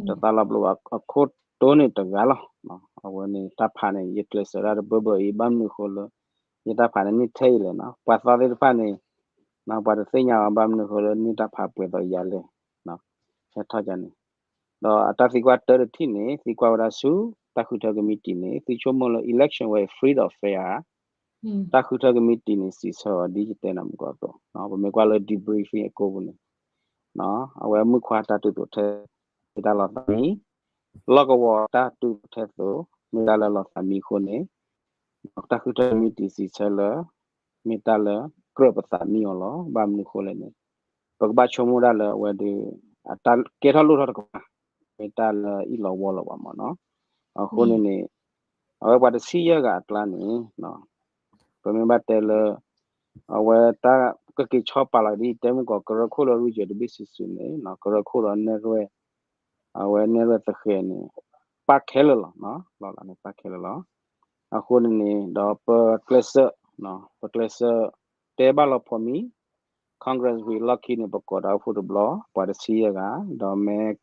တသးလီၤပလိာ်ဘၣ်, အခိၣ်တိန့ၣ်တဂၤလီၤ. အဝဲန့ၣ်တၢ်ဖးန့ၣ် ယကျဲးစၢးဒၣ်တဘၢဘၢအံၤ ဘၣ်မနုၤအဃိလၢ ယတၢ်ဖးန့ၣ်မ့ၢ်ထဲအံၤလဲၣ်နီၤ, ပှၤသီသ့ၣ်တဖၣ်န့ၣ် ပှၤတသ့ၣ်ညါအီၤ ဘၣ်မနုၤအဃိလၢ န့ၢ်တၢ်ဖးပှဲၤသိးယၤလဲၣ်, ဟဲထီၣ်ကန့ၣ်, ဒီးအတၢ်သံကွၢ်တၢတထံၣ်န့ၣ် သံကွၢ်ဝဲဒၣ်ဆူ တၢ်ဃုထၢကမံးတံာ်န့ၣ် သုဆိကမိၣ်လၢ election ဝဲ free ဒီး fair ဧါ, တၢ်ဃုထၢကမံးတံာ်န့ၣ် စံးဆၢအီၤဒ်ယတဲနၤမုၢ်ကီၢ်အသိး, ပမ့ၢ်ကွၢ်လၢ debriefing အကိပူၤန့ၣ် အဝဲမုၣ်ခွါတၢ်တုၤသိးထဲ မ့ၢ်တၢ်လီၤသးမံ, လီၢ်ကဝီၤတၢ်တုၤသိးထဲသိး မ့ၢ်တၢ်လၢလီၤသးမံအဃိန့ၣ် တၢ်ဃုထၢကမံးတံာ်စံးဆၢလၢ မ့ၢ်တၢ်လၢကြၢးပသးမံအီၤလီၤ. ဘၣ်မနုၤအဃိလဲၣ်န့ၣ် ပကဘၣ်ဆိကမိၣ်ဒၣ်လၢအဝဲဒီး အတၢ်ကဲထီၣ်လိၣ်ထီၣ်တကပၤ မ့ၢ်တၢ်လၢအ့ၣ်လိာ်ဝီလိာ်ဘၣ်မ့ၢ်နီၤ. အဃိန့ၣ်န့ၣ် အဝဲပှၤတဆံယဲၢ်ဂၤအကျါန့ၣ် ပမ့ၢ်ဘၣ်တဲလၢ အဝဲတၢ်ကက့ၤဆီပာ်လီၤဒ်တဲမုၢ်ကီၢ် ကရၢခိၣ်လၢ region တဘ့ၣ်စုာ်စုာ်န့ၣ် ကရၢခိၣ်ဒီးနဲၣ်ရွဲၣ် အဝဲနဲၣ်ရွဲၣ်သဃဲၤန့ၣ် ပၣ်ခဲလၢာ်လီၤ, လီၤလးန့ၣ်ပၣ်ခဲလၢာ်လီၤ. အဃိန့ၣ်န့ၣ် ဒီးပကျဲးစၢး ပကျဲးစၢး တဲဘၣ်လီၤဖိးမံ Congress ဝံၤလီၢ်ခံန့ၣ် ပကိးတၢ်အိၣ်ဖှိၣ်တဘျီ ပှၤတဆံယဲၢ်ဂၤ ဒီးမ့ၢ်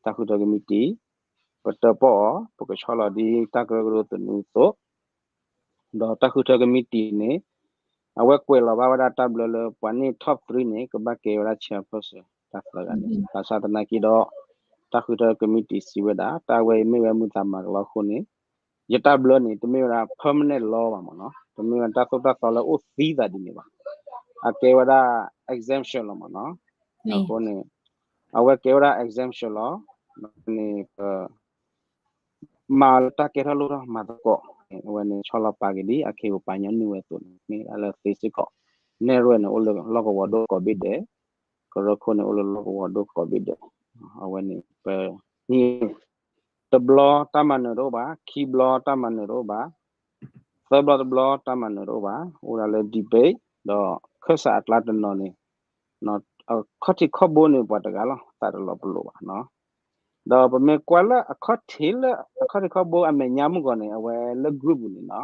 တၢ်ဃုထၢကမံးတံာ် ပတၢၣ်ပီၣ်အီၤ ပကဆီလီၤဒ်တၢ်ကရၢကရိသနူအသိး ဒီးတၢ်ဃုထၢကမံးတံာ်န့ၣ် အဝဲကွဲးလီၤဘၣ်ဝဲဒၣ်တၢ်ဘျၢလၢပှၤန့ၢ် top three န့ၣ် ကဘၣ်ကဲဝဲဒၣ် chairperson တၢ်သၢဂၤန့ၣ် ဘၣ်ဆၣ်သနာ်က့ဒီး တၢ်ဃုထၢကမံးတံာ်စံးဝဲဒၣ် တၢ်ဝဲအံၤမ့ၢ်ဝဲမုာ်သးမၤကလီအဃိန့ၣ် ယတၢ်ဘျၢန့ၣ် တမ့ၢ်ဝဲဒၣ် permanent law ဘၣ်မ့ၢ်နီၤ, တမ့ၢ်ဝဲတၢ်သိၣ်တၢ်သီလၢအိၣ်သံသးဒ်န့ၣ်ဘၣ်, အကဲဝဲဒၣ် exemption လီၤမ့ၢ်နီၤ. အဃိန့ၣ် အဝဲကဲဝဲဒၣ် exemption လီၤ. န့ၣ် ပ မၤလၢတၢ်ကဲထီၣ်လိၣ်ထီၣ်မၤသကိး အဝဲန့ၣ် ဆီလီၤပာ်က့ၤဒ်အ ခ့ၣ် ပပာ်ညီနုၢ်ဝဲအသိးန့ၣ် မ့ၢ်ဒၣ်လၢသ့စ့ၢ်ကီး နဲၣ်ရွဲၣ်န့ၣ် အိၣ်လၢလီၢ်ကဝီၤဒိၣ်ကိးဘ့ၣ်ဒဲး, ကရၢခိၣ်န့ၣ် အိၣ်လၢလီၢ်ကဝီၤဒိၣ်ကိးဘ့ၣ်ဒဲး, အဝဲန့ၣ် ပ တဘျီတၢ်မၤနၢၤတအိၣ်ဘၣ်, ခံဘျီတၢ်မၤနၢၤတအိၣ်ဘၣ်, သၢဘျီတဘျီတၢ်မၤနၢၤတအိၣ်ဘၣ်, အိၣ်ဒၣ်လၢ debate ဒီးခၢၣ်စးအကျါတနီၤန့ၣ် အခီၣ်ထံးခီၣ်ဘိန့ၣ် ပှၤတဂၤလီၤ သးတလီၤပလိာ်ဘၣ်နီၤ. ဒီးပမ့ၢ်ကွၢ်လၢအခီၣ်ထံးလၢ အခီၣ်ထံးခီၣ်ဘိအမဲာ်ညါမုၢ်ဂီၤန့ၣ် အဝဲလၢ group ပူၤန့ၣ်နီၤ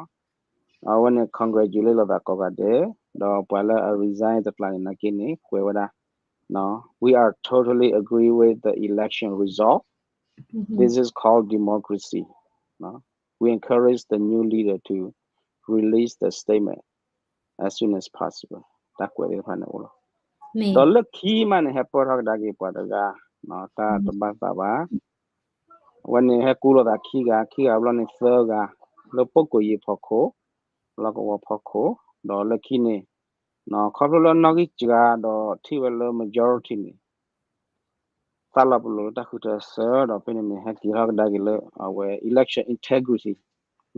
အဝဲန့ၣ် congratulate လိာ်သးကိးဂၤဒဲး, ဒီးပှၤလၢအ resign တကျါန့ၣ်နာ်က့န့ၣ် ကွဲးဝဲဒၣ် We are totally agree with the election result. This is called democracy. We encourage the new leader to release the statement as soon as possible. တၢ်ကွဲးသ့ၣ်တဖၣ်န့ၣ်အိၣ်လီၤ. ဒီးလၢခံမးန့ၣ် ဟဲပၢၢ်ထီၣ်ကဒါက့ၤပှၤတဂၤ တၢ်တဘၣ်သးဘၣ် အဝဲန့ၣ်ဟဲကူလိာ်သးခံဂၤ, ခံဂၤဘျီန့ၣ်သၢဂၤ, လၢပကိးယ့ၤဖီခိၣ်, လီၢ်ကဝီၤဖီခိၣ်, ဒီးလၢခံန့ၣ် ခီဖျိလၢနီၣ်ဂံၢ်စှၤဒီးထံၣ်ဝဲလၢ majority န့ၣ် သးလီၤပလိာ်လၢတၢ်ဃုထၢစၢဒီးဖဲန့ၣ်န့ၣ် ဟဲက့ၤထီၣ်ကဒါက့ၤလၢအဝဲ election integrity ဘျီ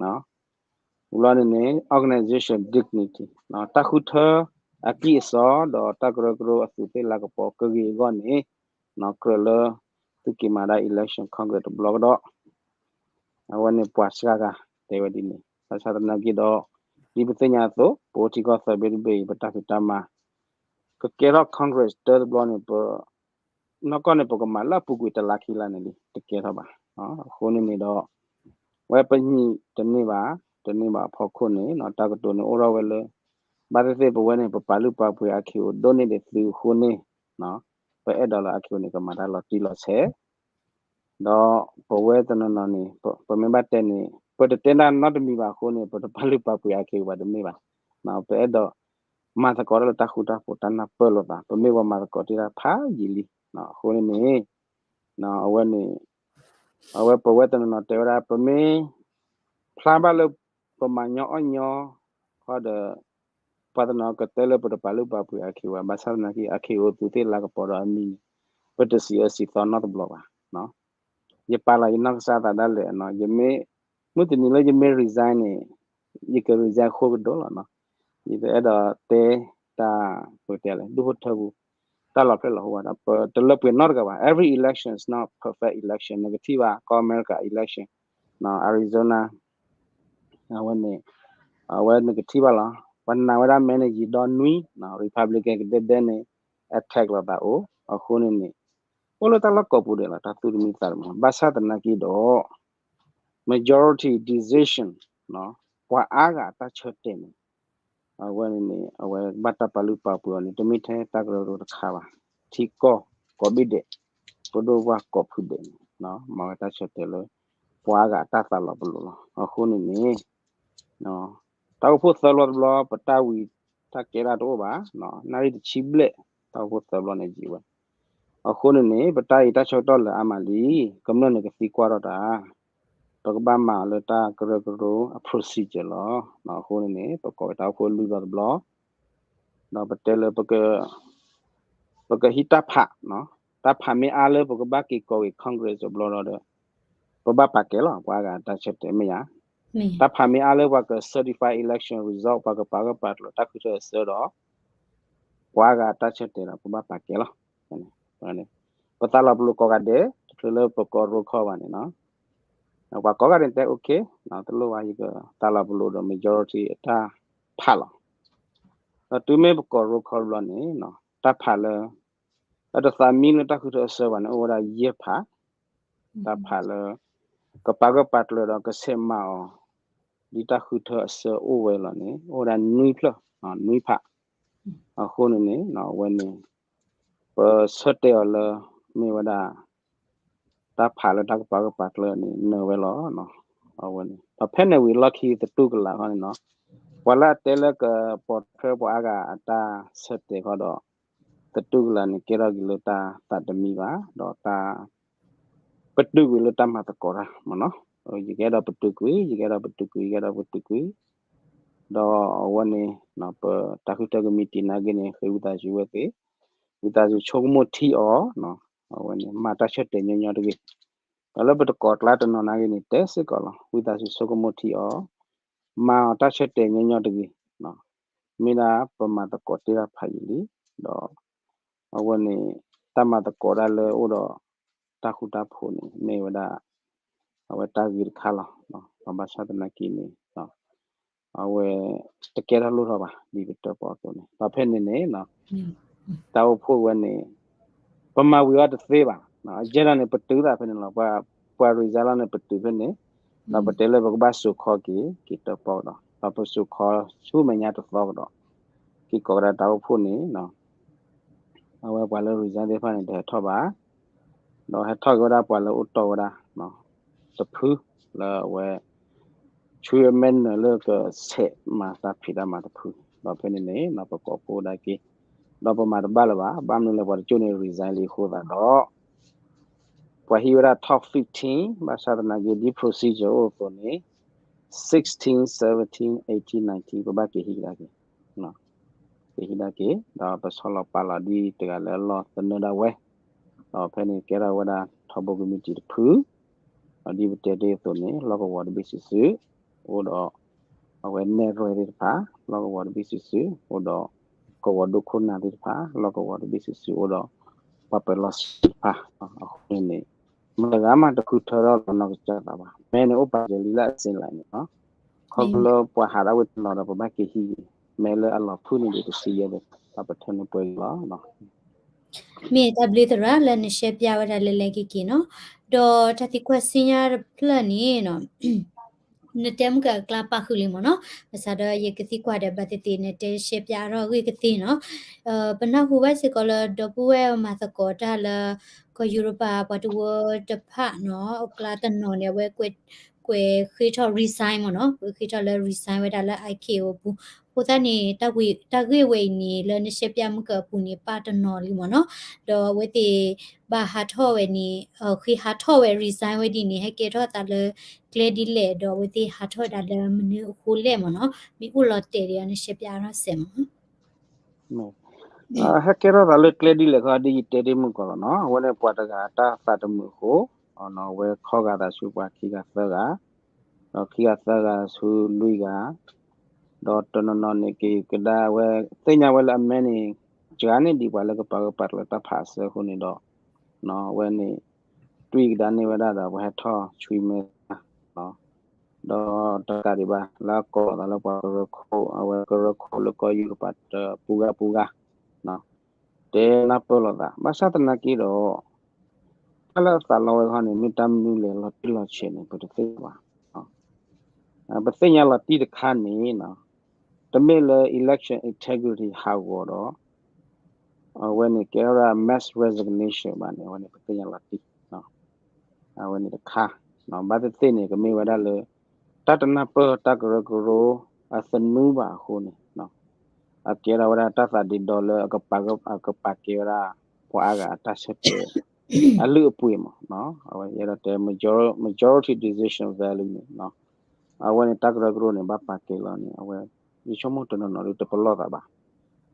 န့ၣ်န့ၣ် organization dignity တၢ်ဃုထၢအကံၢ်အစီဒီးတၢ်ကရၢကရိအသူးသ့ၣ်လၤကပီၤကဂ့ၤအဂီၢ်န့ၣ် ကြၢးလၢ သုက့ၤမၤဒၣ် election Congress တဘျီကဒီး အဝဲန့ၣ်ပှၤစှၤဂၤတဲဝဲဒ်န့ၣ် ဘၣ်ဆၣ်သနာ်က့ဒီး ဒ်ပသ့ၣ်ညါအသိး ပအိၣ်ထံကီၢ်သၢဘ့ၣ်တဘ့ၣ်အံၤ ပတၢ်ဖံးတၢ်မၤ ကကဲထီၣ် Congress တၢတဘျီန့ၣ် ပ နီၢ်ကီၢ်န့ၣ် ပကမၤလၢအပူၤကွံာ်တလါခံလါန့ၣ်လံ တကဲထီၣ်ဘၣ်. အဃိန့ၣ်န့ၣ်ဒီး ဝဲပညံးတန့ၢ်ဘၣ် တန့ၢ်ဘၣ်အဖီခိၣ်န့ၣ် တၢ်ကတိၤန့ၣ်အိၣ်ထီၣ်ဝဲလၢ ဘၣ်သ့ၣ်သ့ၣ်ပဝဲန့ၣ် ပပာ်လုၢ်ပာ်ပှ့ၤအ ခ့ၣ်အိၣ် ဒိၣ်န့ၢ်ဒံးသုအဃိန့ၣ် ပအဲၣ်ဒိးလၢအ ခ့ၣ်အိၣ် န့ၣ် ကမၤတၢ်လီၤတံၢ်လီၤဆဲး ဒီးပဝဲတနီၤနီၤန့ၣ် ပမ့ၢ်ဘၣ်တဲန့ၣ် ပတတဲဒၣ်နီတမံၤဘၣ်အဃိန့ၣ် ပတပာ်လုၢ်ပာ်ပှ့ၤအ ခ့ၣ်အိၣ် ဘၣ်တမ့ၢ်ဘၣ်. ပအဲၣ်ဒိးမၤသကိးတၢ်လၢတၢ်ဃူတၢ်ဖိးတၢ်နၢ်ပၢၢ်လိာ်သး ပမ့ၢ်ပှၤမၤသကိးတ့ၢ်တၢ်ဖးယံာ်လံ. အဃိန့ၣ်န့ၣ် အဝဲန့ၣ် အဝဲပဝဲတနီၤနီၤတဲဝဲဒၣ် ပမ့ၢ်ဖျါဘၣ်လၢ ပမၤညီအီၣ်ညီဃီဒီး ပှၤတနီၤကတဲလၢပတပာ်လုၢ်ပာ်ပှ့ၤအ ခ့ၣ်အိၣ် ဘၣ်ဆၣ်သနာ်က့ အ ခ့ၣ်အိၣ် သူးသ့ၣ်လၤကပီၤဒီးအမံၤန့ၣ် ပတစံးအၢစံးသီနီတဘျီဘၣ်. ယပာ်လီၤယနီၢ်ကစၢ်သးဒၣ်လဲာ်နီၤ ယမ့ၢ် မုၢ်တနံၤလၢယမ့ၢ် resign န့ၣ် ယက resign ဃိကဒိၣ်လီၤနီၤ. ယတအဲၣ်ဒိးတဲတၢ် ပတဲလဲၣ် ဒူၣ်ဖိထၢဖိ တၢ်လီၤဖျဲၣ်လီၤဟိဝဲဒၣ် ပတလၢပှဲၤနီတဂၤဘၣ်. Every election is not perfect election နကထံၣ်ဘၣ် ကီၢ်အမဲရကၤ election Arizona အဝဲန့ၣ် အဝဲနကထံၣ်ဘၣ်လီၤ. ပနာ်ဝဲဒၣ် မဲန့ၣ် ယံာ်ဒီနွံ Republican ကဒဲဒဲန့ၣ် attack လီၤသးအိၣ် အဃိန့ၣ်န့ၣ် အိၣ်လၢတၢ်လီၢ်ကိးပူၤဒဲးလီၤ တၢ်သူၣ်တမံသးတမံ ဘၣ်ဆၣ်သနာ်က့ဒီး majority decision ပှၤအါဂၤအတၢ်ဆၢတဲာ်န့ၣ် အဝဲန့ၣ်န့ၣ် အဝဲဘၣ်တၢ်ပာ်လုၢ်ပာ်ပှ့ၤအီၤန့ၣ် တမ့ၢ်ထဲတၢ်ကရၢကရိတခါဘၣ်. ထံကီၢ်ကိးဘ့ၣ်ဒဲး ပဒိၣ်ပှၢ်ကိးဖုဒဲးန့ၣ် မၤဝဲတၢ်ဆၢတဲာ်လၢ ပှၤအါဂၤအတၢ်သးလီၤပလိာ်လီၤ. အဃိန့ၣ်န့ၣ် တၢ်အိၣ်ဖှိၣ်သၢဘျီတဘျီ ပတၢ်ဝံၤတၢ်ကဲတၢ်တအိၣ်ဘၣ်, နၣ်ရံၣ်တဆံဘျဲၣ် တၢ်အိၣ်ဖှိၣ်သၢဘျီန့ၣ်ယံာ်ဝဲ. အဃိန့ၣ်န့ၣ် ပတၢ်အံၤတၢ်ဆၢကတီၢ်လၢအါမးလံ, ကမျၢၢ်န့ၣ်ကသံကွၢ်ထီၣ်တၢ်, ပကဘၣ်မၤအီၤလၢတၢ်ကရၢကရိအ procedure လီၤ. အဃိန့ၣ်န့ၣ် ပကိးဝဲတၢ်အိၣ်ဖှိၣ်လွံၢ်ဘျီတဘျီ, ဒီးပတဲလၢ ပကဟံးတၢ်ဖး, တၢ်ဖးမ့ၢ်အါလၢပကဘၣ်က့ၤကိးက့ၤ Congress တဘျီဒီး ပဘၣ်ပာ်ကဲလီၤ ပှၤအါဂၤတၢ်ဆၢတဲာ်မ့ၢ်ယါ. တၢ်ဖးမ့ၢ်အါလၢပှၤက certify election result ပှၤကပာ်ဂၢၢ်ပာ်ကျၢၤတၢ်ဃုထၢအဆၢဒီး ပှၤအါဂၤတၢ်ဆၢတဲာ်ဒီး ပဘၣ်ပာ်ကဲလီၤ. ပသးလီၤပလိာ်ကိးဂၤဒဲး တချုးလၢပကိး roll call ဘၣ်န့ၣ်နီၤ, ပှၤကိးဂၤဒဲးတဲ okay, တလိၣ်ဘၣ် ယကသးလီၤပလိာ်ဒီး majority အတၢ်ဖးလီၤ. ဒီးတုၤမ့ၢ်ပကိး roll call တဘျီန့ၣ် တၢ်ဖးလၢ အတသးမံလၢတၢ်ဃုထၢအဆၢဘၣ်န့ၣ် အိၣ်ဝဲဒၣ်ယဲၢ်ဖး, တၢ်ဖးလၢ ကပာ်ဂၢၢ်ပာ်ကျၢၤဒီးကဆဲးမၤအီၤ ဒ်တၢ်ဃုထၢအဆၢအိၣ်ဝဲလီၤန့ၣ် အိၣ်ဝဲဒၣ်နွံဖျၢၣ်, နွံဖး. အဃိန့ၣ်န့ၣ် အဝဲန့ၣ် ပဆၢတဲာ်အီၤလၢ မ့ၢ်ဝဲဒၣ် တၢ်ဖးလၢတၢ်ကပာ်ဂၢၢ်ပာ်ကျၢၤန့ၣ် နၢၤဝဲလီၤ. အဝဲန့ၣ် ဒီးဖဲန့ၣ်ဝံၤလီၢ်ခံသတူၢ်ကလာ်ခီန့ၣ်နီၤ, ပှၤလၢအတဲလၢကပိာ်ထွဲပှၤအါဂၤအတၢ်ဆၢတဲာ်ခီဒီး သတူၢ်ကလာ်န့ၣ် ကဲထီၣ်က့ၤလၢတၢ်သးတမံဘၣ်, ဒီးတၢ် ပတုာ်ကွံာ်လၢတၢ်မၤသကိးတၢ်မ့ၢ်နီၤ, ယကအဲၣ်ဒိးပတုာ်ကွံာ်, ယကအဲၣ်ဒိးပတုာ်ကွံာ်, ယကအဲၣ်ဒိးပတုာ်ကွံာ်, ဒီးအဝဲန့ၣ် ပတၢ်ဃုထၢကမံးတံာ်နာ်က့န့ၣ် ဃ့ဝံသးစူၤဝဲသ့ၣ်, ဝံသးစူၤဆိကမိၣ်ထံအီၤ, အဝဲန့ၣ် မၤတၢ်ဆၢတဲာ်ညီညီတဂ့ၤ. ဒီးလၢပတကိးကျါတနီၤနာ်က့န့ၣ် တဲစ့ၢ်ကီးလီၤ, ဝံသးစူၤဆိကမိၣ်ထံအီၤ, မၤအီၤတၢ်ဆၢတဲာ်ညီညီတဂ့ၤ. မ့ၢ်ဒၣ်ပမၤသကိးတ့ၢ်တၢ်ဖးယံာ်လံ, ဒီး အဝဲန့ၣ် တၢ်မၤသကိးတၢ်လၢအိၣ်ဒီးတၢ်ဃူတၢ်ဖိးန့ၣ် မ့ၢ်ဝဲဒၣ် အဝဲတၢ်ဂ့ၤတခါလီၤ. ဘၣ်ဆၣ်သနာ်က့န့ၣ် အဝဲတကဲထီၣ်လိၣ်ထီၣ်ဘၣ် ဒ်ပတဲပီအသိးန့ၣ်, ဒီးဖဲန့ၣ်န့ၣ် တၢ်အိၣ်ဖှိၣ်ဝဲန့ၣ် ပမၤဝံၤအီၤတသ့ဘၣ်, အကဲထီၣ်န့ၣ် ပတုာ်သးဖဲန့ၣ်လီၤ. ပှၤ resign လီၤန့ၣ် ပတုာ်ဖဲန့ၣ်, ဒီးပတဲလၢပကဘၣ်စိာ်ခီက့ၤ က့ၤတၢ်ပီကဒီး, ဒီးပစိာ်ခီဆူမဲာ်ညါတသီကဒီး, က့ၤကိးကဒါတၢ်အိၣ်ဖှိၣ်န့ၣ် အဝဲပှၤလၢ resign သ့ၣ်တဖၣ်န့ၣ် တဟဲထီၣ်ဘၣ်, ဒီးဟဲထီၣ်က့ၤဝဲဒၣ်ပှၤလၢအိၣ်တီၢ်ဝဲဒၣ် တဖု လၢအဝဲ ဆူအမဲာ်နၢၤလၢကဆဲးမၤသးဖံးတၢ်မၤတဖု, ဒီးဖဲန့ၣ်န့ၣ် ပကိးဖှိၣ်ဒၣ်က့ၤ, ဒီးပမၤတဘၣ်လၢၤဘၣ်, ဘၣ်မနုၤလဲၣ် ပှၤတကၠိၣ်န့ၣ် resign လံအဃိသတးဒီး ပှၤဟံးဝဲဒၣ် top fifteen, ဘၣ်ဆၣ်သနာ်က့ ဒ် procedure အိၣ်အသိးန့ၣ် sixteen, seventeen, eighteen, nineteen ပဘၣ်က့ၤဟံးကဒါက့ၤ က့ၤဟံးကဒါက့ၤ, ဒီးပဆီလီၤပာ်လီၤဒ်တဂၤလၢအလီၢ်သနၢၣ်ဒၣ်ဝဲ, ဒီးဖဲန့ၣ်ကဲထီၣ်ဝဲဒၣ် ထီဘိကမံးတံာ်တဖု, ဒီးဒ်ပတဲတ့ၢ်အသိးန့ၣ် လီၢ်ကဝီၤတဘ့ၣ်စုာ်စုာ်, အိၣ်ဒီး အဝဲနဲၣ်ရွဲၣ်သ့ၣ်တဖၣ် လီၢ်ကဝီၤတဘ့ၣ်စုာ်စုာ်, အိၣ်ဒီး ကဝီၤဒိခိၣ်နၢ်သ့ၣ်တဖၣ် လီၢ်ကဝီၤတဘ့ၣ်စုာ်စုာ်, အိၣ်ဒီး ပှၤပၢၤလီၢ်စုာ်တဖၣ်, အဃိန့ၣ်န့ၣ် မတၤဂၤမးတဃုထၢထီၣ်လီၤနီၢ်ကစၢ်သးဘၣ်, မဲန့ၣ်အိၣ်ပာ်စၢၤလံလၢအစ့လးန့ၣ်လီၤ. ခီဖျိလၢပှၤဟးထီၣ်ဝဲတနီၤဒီး ပဘၣ်က့ၤဟံးက့ၤ, မဲလၢအလီၤဖုၣ်န့ၣ်ဒံးတဆံယဲၢ်ဘၣ်, ဒီးပထၢနုာ်ပှဲၤက့ၤလီၤ. မ့ၢ်တၢ်ဘျုးသရၣ်လၢနရှဲပၠးဝဲဒၣ်လၢလဲၤက့ၤက့ၤနီၤ, ဒီးတၢ်သံကွၢ်စံညါတဖျၢၣ်န့ၣ်နီၤ နတဲမုၢ်ကၢအကျါပာ်ဃုာ်လံမ့ၢ်နီၤ, ဘၣ်ဆၣ်ဒီးယကသံကွၢ်ဒီးဘၣ်သ့ၣ်သ့ၣ် နတဲရှဲပၠးအါထီၣ်အဂ့ၢ်ကသ့နီၤ, ပနၢ်ဟူဘၣ်စ့ၢ်ကီးလၢဒီပုၢ်ဝဲၢ်မၤသကိးတၢ်လၢ ကီၢ်ယူရပၤပှၤတဝၢတဖၣ်နီၤ အကျါတနီၤန့ၣ် အဝဲကွဲးဃ့ထီၣ် resign မ့ၢ်နီၤ, ကွဲးဃ့ထီၣ်လၢ resign ဝဲဒၣ်လၢ ICAO အပူၤ, အဃိသတးန့ၣ် တၢ်ဂ့ၢ်ဝဲအံၤန့ၣ် လၢနရှဲပၠးမုၢ်ကၢအပူၤန့ၣ် ပာ်တနီၤလံမ့ၢ်နီၤ, ဒီးအဝဲသ့ၣ်ဘၣ်ဟးထီၣ်ဝဲန့ၣ် ဃ့ဟးထီၣ်ဝဲ resign ဝဲဒ်န့ၣ် ဟဲကဲထီၣ်သးလၢကျဲဒ်လဲၣ် ဒီးအဝဲသ့ၣ်ဟးထီၣ်ဝဲဒၣ်လၢမနုၤအဃိလဲၣ်မ့ၢ်နီၤ, မ့ၢ်အိၣ်လီၤတဲာ်ဒီး နရှဲပၠးအါထီၣ်စဲးမ့ၢ်နီၤ. ဟဲကဲထီၣ်သးလၢကျဲဒ်လဲၣ်ခီ ဒ်ယတဲတ့ၢ်မုၢ်ကီၢ်လီၤနီၤ, အဝဲန့ၣ်ပှၤတဂၤအတၢ်သးတမုာ်အဃိ, အဝဲခီဂာ်သးဆူပှၤခံဂၤသၢဂၤ, ဒီးခံဂၤသၢဂၤဆူလွံၢ်ဂၤ, ဒီးတနီၤနီၤန့ၣ်က့ၤကဒါဝဲ, သ့ၣ်ညါဝဲလၢအမဲန့ၣ် စှၤန့ၢ်ဒံးပှၤလၢကပာ်ဂၢၢ်ပာ်ကျၢၤတၢ်ဖးအဆၢအဃိန့ၣ်ဒီး, အဝဲန့ၣ် တွံၢ်ကဒါန့ၢ်ဝဲဒၣ်ဒီး ပှၤဟဲထီၣ်ဆွံမဲ, ဒီးတကးဒံးဘၣ် လၢအကိးလိာ်သးလၢပှၤကရၢခိၣ် အဝဲကရၢခိၣ်လၢကီၢ်ယူရပၤတပူၤဂၤပူၤဂၤ တဲနၢ်ပၢၢ်လိာ်သး ဘၣ်ဆၣ်သနာ်က့ဒီး တၢ်လၢအသးလီဝဲခီန့ၣ် မ့ၢ်တၢ်မနုၤလဲၣ်လီၤတံၢ်လီၤဆဲးန့ၣ် ပတသ့ၣ်ညါဘၣ်. ပသ့ၣ်ညါလီၤတံၢ်တခါန့ၣ် တမ့ၢ်လၢ election integrity ဟးဂီၤဒီး အဝဲန့ၣ်ကဲထီၣ်ဒၣ် mass resignation ဘၣ်န့ၣ် အဝဲန့ၣ်ပသ့ၣ်ညါလီၤတံၢ် အဝဲန့ၣ်တခါ ဘၣ်သ့ၣ်သ့ၣ်န့ၣ် ကမ့ၢ်ဝဲဒၣ်လၢ တၢ်တနၢ်ပၢၢ်တၢ်ကရၢကရိအသနူဘၣ်အဃိန့ၣ် အကဲထီၣ်ဝဲဒၣ်တၢ်သးဒ့ဒီလၢအကပာ်ကဲဝဲဒၣ် ပှၤအါဂၤအတၢ်ဆၢတဲာ် အလုၢ်အပှ့ၤမး အဝဲယအဲၣ်ဒိးတဲ majority decision value န့ၣ် အဝဲန့ၣ်တၢ်ကရၢကရိန့ၣ် ဘၣ်ပာ်ကဲလီၤန့ၣ် အဝဲ ယဆိကမိၣ်တနီၤနီၤဒ်တပလီၢ်သးဘၣ်.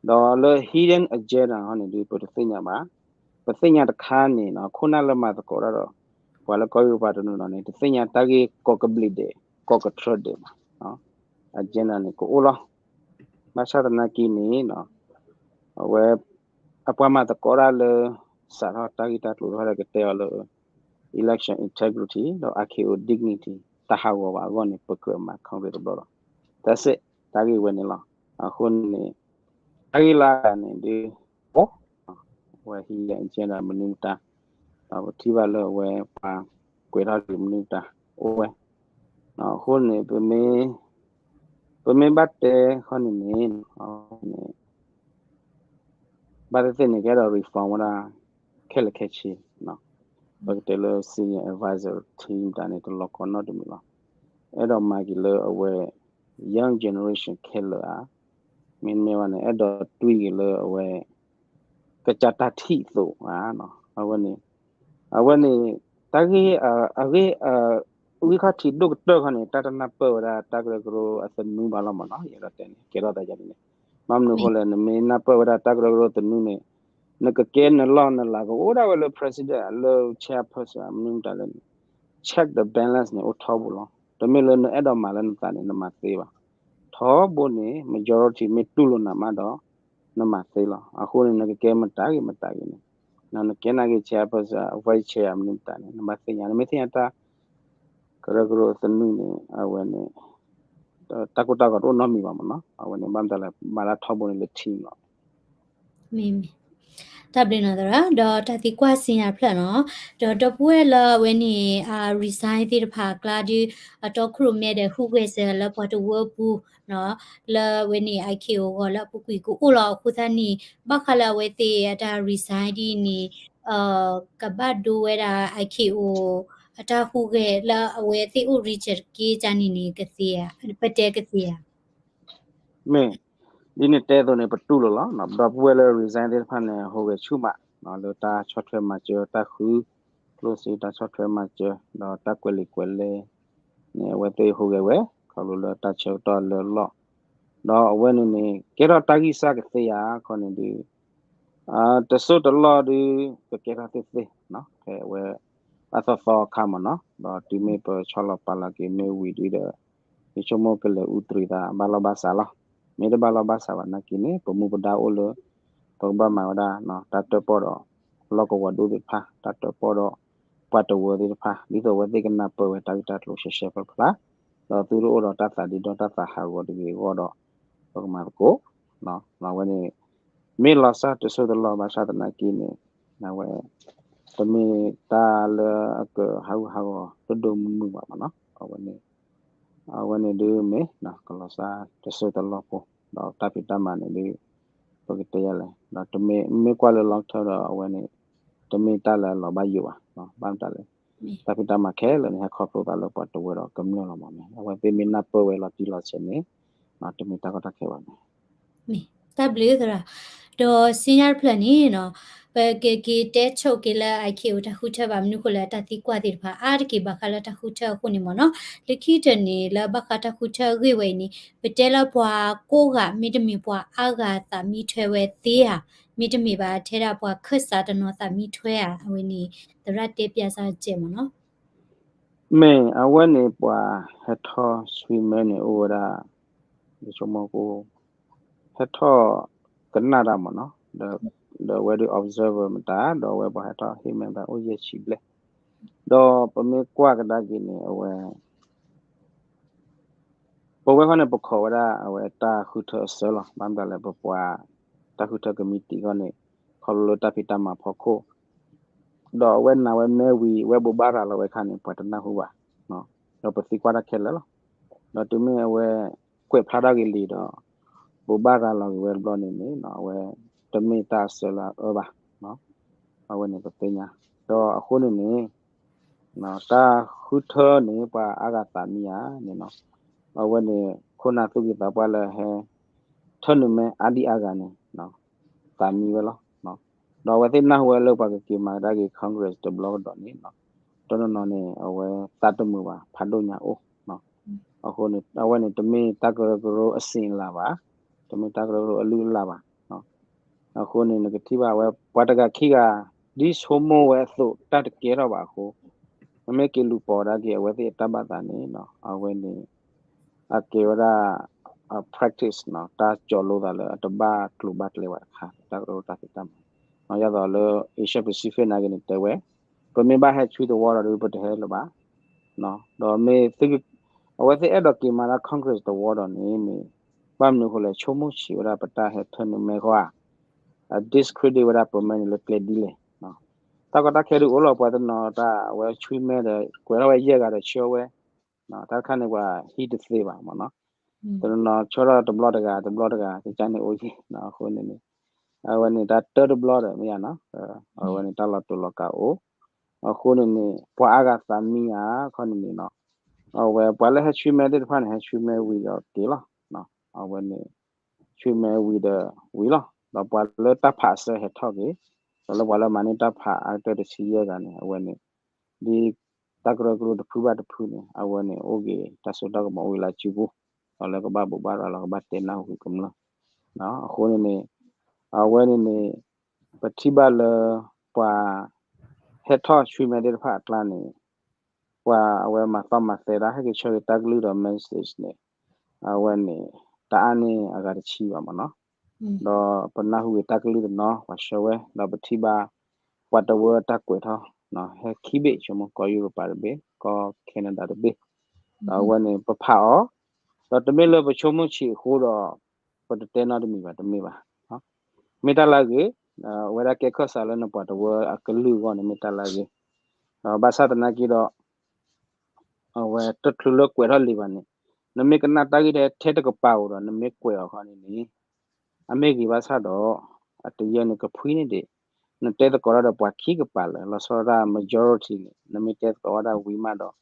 ဒီးလၢ hidden agenda ဟီန့ၣ်ဒ် ပတသ့ၣ်ညါဘၣ်. ပသ့ၣ်ညါတခါန့ၣ် ခိၣ်နၢ်လၢမၤသကိးတၢ်ဒီး ပှၤလၢကီၢ်ယူရပၤတနီၤနီၤန့ၣ် တသ့ၣ်ညါတၢ်ဂ့ၢ်ကိးကဘျံးဒဲး ကိးကတြၢၢ်ဒဲးဘၣ်. agenda န့ၣ်ကအိၣ်လီၤ. ဘၣ်ဆၣ်သနာ်က့န့ၣ် အဝဲ အပှၤမၤသကိးတၢ်လၢ စးထီၣ်တၢ်ဂ့ၢ်တၢ်ကျိၤတခီဒီးကတဲအီၤလၢ election integrity ဒီး I K O dignity တဟးဂီၤဘၣ်အဂီၢ်န့ၣ် ပကြၢးမၤ concrete တဘျီလီၤ. That's it တၢ်ဂ့ၢ်ဝဲန့ၣ်လီၤ. အဃိန့ၣ် တၢ်ဂ့ၢ်လၢအဂၤန့ၣ်ဒ် အိၣ် အဝဲ hidden agenda မနုၤမတၤ ဒီးပထံၣ်ဘၣ်လၢအဝဲပှၤကွဲးထီၣ်က့ၤမနုၤမတၤ အိၣ်ဝဲ အဃိန့ၣ် ပမ့ၢ်ဘၣ်တဲခီန့ၣ်န့ၣ် ဘၣ်သ့ၣ်သ့ၣ်န့ၣ် ကအဲၣ်ဒိး reform ဝဲဒၣ် ခဲလၢာ်ခဲဆ့ ပကတဲလၢ senior advisor team တၢ်န့ၣ် တလီၤကီနီတမံၤလီၤ. အဲၣ်ဒိးမၤက့ၤလၢအဝဲ young generation ခဲလၢာ်ဧါ မ့တမ့ၢ်ဘၣ်န့ၣ် အဲၣ်ဒိးတွံၢ်က့ၤလၢအဝဲ ကစၢ်တၢ်ထံၣ်အသိးဧါ အဝဲန့ၣ် အဝဲန့ၣ် တၢ်ဂ့ၢ် အဂ့ၢ် ဝံခီၣ်ထံးဒိၣ်ကတၢၢ်ခီန့ၣ် တၢ်တနၢ်ပၢၢ်ဝဲဒၣ်တၢ်ကရၢကရိအသနူဘၣ်လီၤမးနီၤ ယအဲၣ်ဒိးတဲန့ၣ် ကဲထီၣ်သးယၤန့ၣ် ဘၣ်မနုၤအဃိလဲၣ် နမ့ၢ်နၢ်ပၢၢ်ဝဲဒၣ်တၢ်ကရၢကရိသနူန့ၣ် နကကဲနလီၢ်နလၤကအိၣ်ဒၣ်ဝဲလၢ president လၢ chairperson မနုၤမတၤလဲၣ်န့ၣ် check the balance န့ၣ် အိၣ်ထီဘိလီၤ. တမ့ၢ်လၢနအဲၣ်ဒိးမၤလၢနသးန့ၣ် နမၤသ့ဘၣ်. ထီဘိန့ၣ် majority မ့ၢ်တူၢ်လိာ်နၤမးဒီး နမၤသ့လီၤ. အဃိန့ၣ် နကကဲမတၤဂ့ၤမတၤဂ့ၤန့ၣ် နကဲနာ်က့ၤ chairperson vice chair မနုၤမတၤန့ၣ် နဘၣ်သ့ၣ်ညါ နမ့ၢ်သ့ၣ်ညါတၢ် ကရၢကရိသနူန့ၣ် အဝဲန့ၣ် တၢ်ကိၢ်တၢ်ဂီၤတအိၣ်နီတမံၤဘၣ်မးနီၤ အဝဲန့ၣ် ဘၣ်မတၤလဲၣ် မၤလၢထီဘိန့ၣ်လၢ team လီၤ. မ့ၢ်မ့ၢ် တၢ်ဘျုးနီၢ်သရၣ် ဒီးတၢ်သံကွၢ်စံးညါတဖျၢၣ်နီၤ ဒီးဒီပုၢ်ဝဲၢ်လၢအဝဲန့ၣ် resign သ့ၣ်တဖၣ်အကျါဒုး အတီခိၣ်ရိၣ်မဲဒီးဟူးဂဲၤစၢၤလၢပှၤတဝၢပူၤ လၢအဝဲန့ၣ် I K O ဂီၤလၢအပူၤကွံာ်ကအိၣ်လီၤအဃိသတးန့ၣ် ဘၣ်ဃးလၢအဝဲသ့ၣ်အတၢ် resign ဒ်န့ၣ် ကဘၣ်ဒိဝဲဒၣ် I K O အတၢ်ဟူးဂဲၤလၢအဝဲသ့ၣ်အိၣ် register တက့ၢ်န့ၣ်န့ၣ် ကသ့ဧါ ပတဲကသ့ဧါ. မ့ၢ် ဒ်န့ၣ်တဲအသိးန့ၣ် ပတူၢ်လိာ်လီၤ. ဒီပုၢ်ဝဲၢ်လၢ resign သ့ၣ်တဖၣ်န့ၣ် ဟူးဂဲၤဆူၣ်မး လၢတၢ်ဆီၣ်ထွဲမၤစၢၤတၢ်ဃု ကျိၣ်စ့တၢ်ဆီၣ်ထွဲမၤစၢၤ ဒီးတၢ်ကွဲးလံာ်ကွဲးလဲၢ်န့ၣ် အဝဲသ့ၣ်ဟူးဂဲၤဝဲ ခီဖျိလၢတၢ်ဆၢကတီၢ်လၢလီၢ် ဒီးအဝဲန့ၣ်န့ၣ် ကဲထီၣ်တၢ်ဂံၢ်စၢ်ကသ့ဧါ ခီန့ၣ်ဒုး တစိၢ်တလီၢ်ဒုး ကကဲထီၣ်သ့သ့ ဖဲအဝဲ အသီသီအခါမးနီၤ ဒီးတုၤမ့ၢ်ပဆီလီၤပာ်လီၤက့ၤမ့ၢ်ဝံၤဒုးဒီး ယဆိကမိၣ်ကလဲၤအူသရံးသးဘၣ်လီၢ်ဘၣ်စးလီၤ. မ့ၢ်တဘၣ်လီၢ်ဘၣ်စးဘၣ်နာ်က့န့ၣ် ပမူပဒါအိၣ်လၢ ပကဘၣ်မၤဝဲဒၣ် တၢ်တၢၣ်ပီၣ်ဒီး လီၢ်ကဝီၤဒိၣ်သ့ၣ်တဖၣ် တၢ်တၢၣ်ပီၣ်ဒီး ပှၤတဝၢသ့ၣ်တဖၣ် ဒ်သိးအဝဲသ့ၣ်ကနၢ်ပၢၢ်ဝဲတၢ်ဂ့ၢ်တၢ်ကျိၤရှဲရှဲဖျါဖျါ ဒီးသုတအိၣ်ဒီးတၢ်သးဒ့ဒီတၢ်သးဟးဂီၤတဂ့ၤအဂီၢ်ဒီး ပကမၤသကိး အဝဲန့ၣ် မ့ၢ်လီၤစၢ်တစိၢ်တလီၢ်ဘၣ်ဆၣ်သနာ်က့န့ၣ် အဝဲ တမ့ၢ်တၢ်လၢအကဟးဂူာ်ဟးဂီၤဒိၣ်ဒိၣ်မုၢ်မုၢ်ဘၣ်မးနီၤ အဝဲန့ၣ် အဝဲန့ၣ်ဒုးမ့ၢ် ကလီၤစၢ်တစိၢ်တလီၢ်ဖိ ဒီးတၢ်ဖံးတၢ်မၤန့ၣ်ဒုး ပကတဲယၤလဲၣ် ဒီးတမ့ၢ် မ့ၢ်ကွၢ်လၢ long term ဒီးအဝဲန့ၣ် တမ့ၢ်တၢ်လၢအလီၤဘၣ်ယိၣ်ဘၣ် ဘၣ်မတၤလဲၣ် တၢ်ဖံးတၢ်မၤခဲလၢာ်န့ၣ် ဟဲခီဖျိသးလၢပှၤတဝၢဒီးကမျၢၢ်လီၤမးန့ၣ် အဝဲသ့ၣ်မ့ၢ်နၢ်ပၢၢ်ဝဲလီၤတံၢ်လီၤဆဲးန့ၣ် တမ့ၢ်တၢ်ကီတၢ်ခဲဘၣ်န့ၣ် တၢ်ဘျုးသရၣ် ဒီးစံညါတဖျၢၣ်န့ၣ်နီၤ ပကက့ၤတဲဆိက့ၤလၢ I K O တၢ်ဃုထၢဘၣ်မနုၤဃိလၢတၢ်သံကွၢ်သ့ၣ်တဖၣ်အါတက့ၢ်ဘၣ်ဃးလၢတၢ်ဃုထၢအဃိန့ၣ်မ့ၢ်နီၤ လၢခံကတၢၢ်န့ၣ် လၢဘၣ်ဃးတၢ်ဃုထၢအဂ့ၢ်ဝဲအံၤန့ၣ် ပတဲလၢပှၤကိးဂၤ မ့တမ့ၢ်ပှၤအါဂၤသးမံထွဲဝဲသ့ဧါ မ့တမ့ၢ်ဘၣ်ထဲဒၣ်ပှၤခၢၣ်စးတနီၤသးမံထွဲဧါ အဝဲန့ၣ် သရၣ်တဲပျးစၢ်စဲးမ့ၢ်နီၤ မ့ၢ်အဝဲန့ၣ်ပှၤဟဲထီၣ် swimmer န့ၣ် အိၣ်ဝဲဒၣ် ယဆိကမိၣ်ကအိၣ် ဟဲထီၣ်ကနၣ်တၢ်မ့ၢ်နီၤ ဒီးအဝဲဒၣ် observer မတၤ ဒီးအဝဲပှၤဟဲထီၣ်ဟ့ၣ်မဲာ်သးအိၣ်ယဲၢ်ဆံဘျဲၣ် ဒီးပမ့ၢ်ကွၢ်ကဒါက့ၤန့ၣ် အဝဲ ပဝဲခီန့ၣ် ပခိးဝဲဒၣ်အဝဲတၢ်ဃုထၢအစၢလီၤ. ဘၣ်မတၤလဲၣ် ပပှၤတၢ်ဃုထၢကမံးတံာ်ခီန့ၣ် ခီဖျိလၢတၢ်ဖံးတၢ်မၤဖီခိၣ် ဒီးအဝဲနာ်ဝဲမ့ၢ်ဝံၤ အဝဲဘိးဘၣ်ရၤလီၤဝဲခါန့ၣ် ပှၤတနၢ်ဟူဘၣ်, ဒီးပသံကွၢ်တၢ်ခဲလၢာ်လီၤ. ဒီးတုၤမ့ၢ်အဝဲကွဲးဖျါထီၣ်က့ၤလံာ်ဒီး ဘိးဘၣ်ရၤလီၤက့ၤဝဲတဘျီန့ၣ်န့ၣ် အဝဲတမ့ၢ်တၢ်အစၢလၢအအၢဘၣ်. အဝဲန့ၣ်ပသ့ၣ်ညါ, ဒီးအဃိန့ၣ်န့ၣ် တၢ်ဃုထၢန့ၣ် ပှၤအါဂၤသးမံဧါန့ၣ်နီၤ, အဝဲန့ၣ် ခိၣ်နၢ်သူၣ်က့သးပှၢ်လၢဟဲထၢနုာ်မဲအါဒံအါဂၤန့ၣ် သးမံဝဲလီၤ. ဒီးအဝဲသ့ၣ်နၢ်ဟူဝဲလၢပှၤကက့ၤမၤကဒါက့ၤ Congress တဘျီကဒီးန့ၣ် တနီၤနီၤန့ၣ် အဝဲသးတမုာ်ဘၣ် ဖးဒိၣ်ညါအိၣ်. အဃိန့ၣ် အဝဲန့ၣ် တမ့ၢ်တၢ်ကရၢကရိအစ့လးဘၣ်, တမ့ၢ်တၢ်ကရၢကရိအလုၢ်အလၢ်ဘၣ်. အဃိန့ၣ် နကထံၣ်ဘၣ်ဝဲ ပှၤတဂၤခံဂၤ ဒ်ဆိကမိၣ်ဝဲအသိး တၢ်တကဲထီၣ်ဘၣ်အဃိ, မ့မ့ၢ်က့ၤလူၤပိာ်ဒၣ်က့ၤ အဝဲသ့ၣ်အတၢ်ဘၣ်သးန့ၣ် အဝဲန့ၣ် အကဲဝဲဒၣ် practice နီၤ, တၢ်ကၠီလိသးလၢအတဘၣ်ကျိၤဘၣ်ကျဲဘၣ်တခါ တၢ်ကရၢကရိတၢ်ဖံးတၢ်မၤ, ယသိးလၢ Asia Pacific နာ်က့န့ၣ် တဲဝဲ ပမ့ၢ်ဘၣ်ဟဲဆွံသဝီဒီး ပတဟဲလၢၤဘၣ်. ဒီးမ့ၢ် အဝဲသ့ၣ်အဲၣ်ဒိးက့ၤမၤတၢ် Congress သဝီဒီးန့ၣ်န့ၣ် ဘၣ်မနုၤအဃိလဲၣ် ဆိကမိၣ်ဆံးဝဲဒၣ် ပတၢ်ဟဲထၢနုာ်မဲဃီဧါ, အ discredit ဝဲဒၣ်ပမ့ၢ်န့ၣ်လၢကျဲဒ်လဲၣ်. တၢ်ကီတၢ်ခဲဒုးအိၣ်လီၤ ပှၤတနီၤတၢ် အဝဲဆွံမဲဒီး ကွဲးထီၣ်ဝဲယဲၢ်ဂၤဒီးဆှၢဝဲ, တၢ်တခါန့ၣ် ပှၤဟံးတသ့ဘၣ်မ့ၢ်နီၤ, တနီၤဆှၢထီၣ်တဘျီတဂၤ တဘျီတဂၤ ကကန့ၣ်အိၣ်ယံၤ, အဃိန့ၣ်န့ၣ် အဝဲန့ၣ်တၢ်တၢတဘျီဒီးမ့ၢ်ယါနီၤ, အဝဲန့ၣ်တၢ်လီၤတူာ်လီၤကာ်အိၣ်, အဃိန့ၣ်န့ၣ် ပှၤအါဂၤသးမံဧါခီန့ၣ်န့ၣ်နီၤ, အဝဲပှၤလၢဟဲဆွံမဲသ့ၣ်တဖၣ်န့ၣ် ဟဲဆွံမဲဝံၤဒီးက့ၤလီၤ. အဝဲန့ၣ် ဆွံမဲဝံၤဒီးဝံၤလီၤ. ဒီးပှၤလၢတၢ်ဖးအစၢဟဲထီၣ်က့ၤ, ဒီးလၢပှၤလၢမၤန့ၢ်တၢ်ဖးအါကတၢၢ်တဆံယဲၢ်ဂၤန့ၣ် အဝဲန့ၣ် ဒ်တၢ်ကရၢကရိတဖုဘၣ်တဖုန့ၣ် အဝဲန့ၣ်အိၣ်က့ၤ တၢ်စိတၢ်ကမီၤအိၣ်လၢအစုပူၤ, ဒီးလၢကဘၣ်ဘိးဘၣ်ရၤလီၤ ကဘၣ်တဲနၢ်ဟူကမျၢၢ်. အဃိန့ၣ်န့ၣ် အဝဲန့ၣ်န့ၣ် ပထံၣ်ဘၣ်လၢ ပှၤ ဟဲထီၣ်ဆွံမဲသ့ၣ်တဖၣ်အကျါန့ၣ် ပှၤအဝဲမၤသီမၤသဲဒၣ် ဟဲက့ၤဆှၢက့ၤတၢ်ကလုၢ်ဒီး message န့ၣ် အဝဲန့ၣ် တအါန့ၢ်အဂၤတဆံဘၣ်မ့ၢ်နီၤ, ဒီးပနၢ်ဟူက့ၤတၢ်ကလုၢ်တနီၤ ပှၤဆှၢဝဲ ဒီးပထံၣ်ဘၣ် ပှၤတဝၢတၢ်ကွဲးထီၣ် ဟဲခံဘ့ၣ် ဆိကမိၣ်ကီၢ်ယူရပၤတဘ့ၣ် ကီၢ် Canada တဘ့ၣ်, ဒီးအဝဲန့ၣ် ပဖးအီၤ ဒီးတမ့ၢ်လၢပဆိကမိၣ်ဆံးအဃိဒီး ပတတဲနီတမံၤဘၣ် တမ့ၢ်ဘၣ်. မ့ၢ်တၢ်လၢအဂ့ၤ, အဝဲဒၣ်ကဲခၢၣ်စးလၢနပှၤတဝၢအကလုၢ်အဂီၢ်န့ၣ် မ့ၢ်တၢ်လၢအဂ့ၤ, ဒီးဘၣ်ဆၣ်သနာ်က့ဒီး အဝဲတချုးလၢကွဲးထီၣ်လံာ်ဘၣ်န့ၣ် နမ့ၢ်ကနၣ်တၢ်ဂ့ၢ်ထဲထဲတကပၤဧိၤဒီး နမ့ၢ်ကွဲးအီၤခီန့ၣ်န့ၣ် အမ့ၢ်ဂ့ၤဘၣ်ဆၣ်ဒီး အတယၢန့ၣ်ကဖှံန့ၢ်ဒံး နတဲသကိးတၢ်ဒီးပှၤခံကပၤလၢာ် လီၤဆီဒၣ်တၢ် majority န့ၣ် နမ့ၢ်တဲသကိးဝဲဒၣ်ဝံၤမးဒီး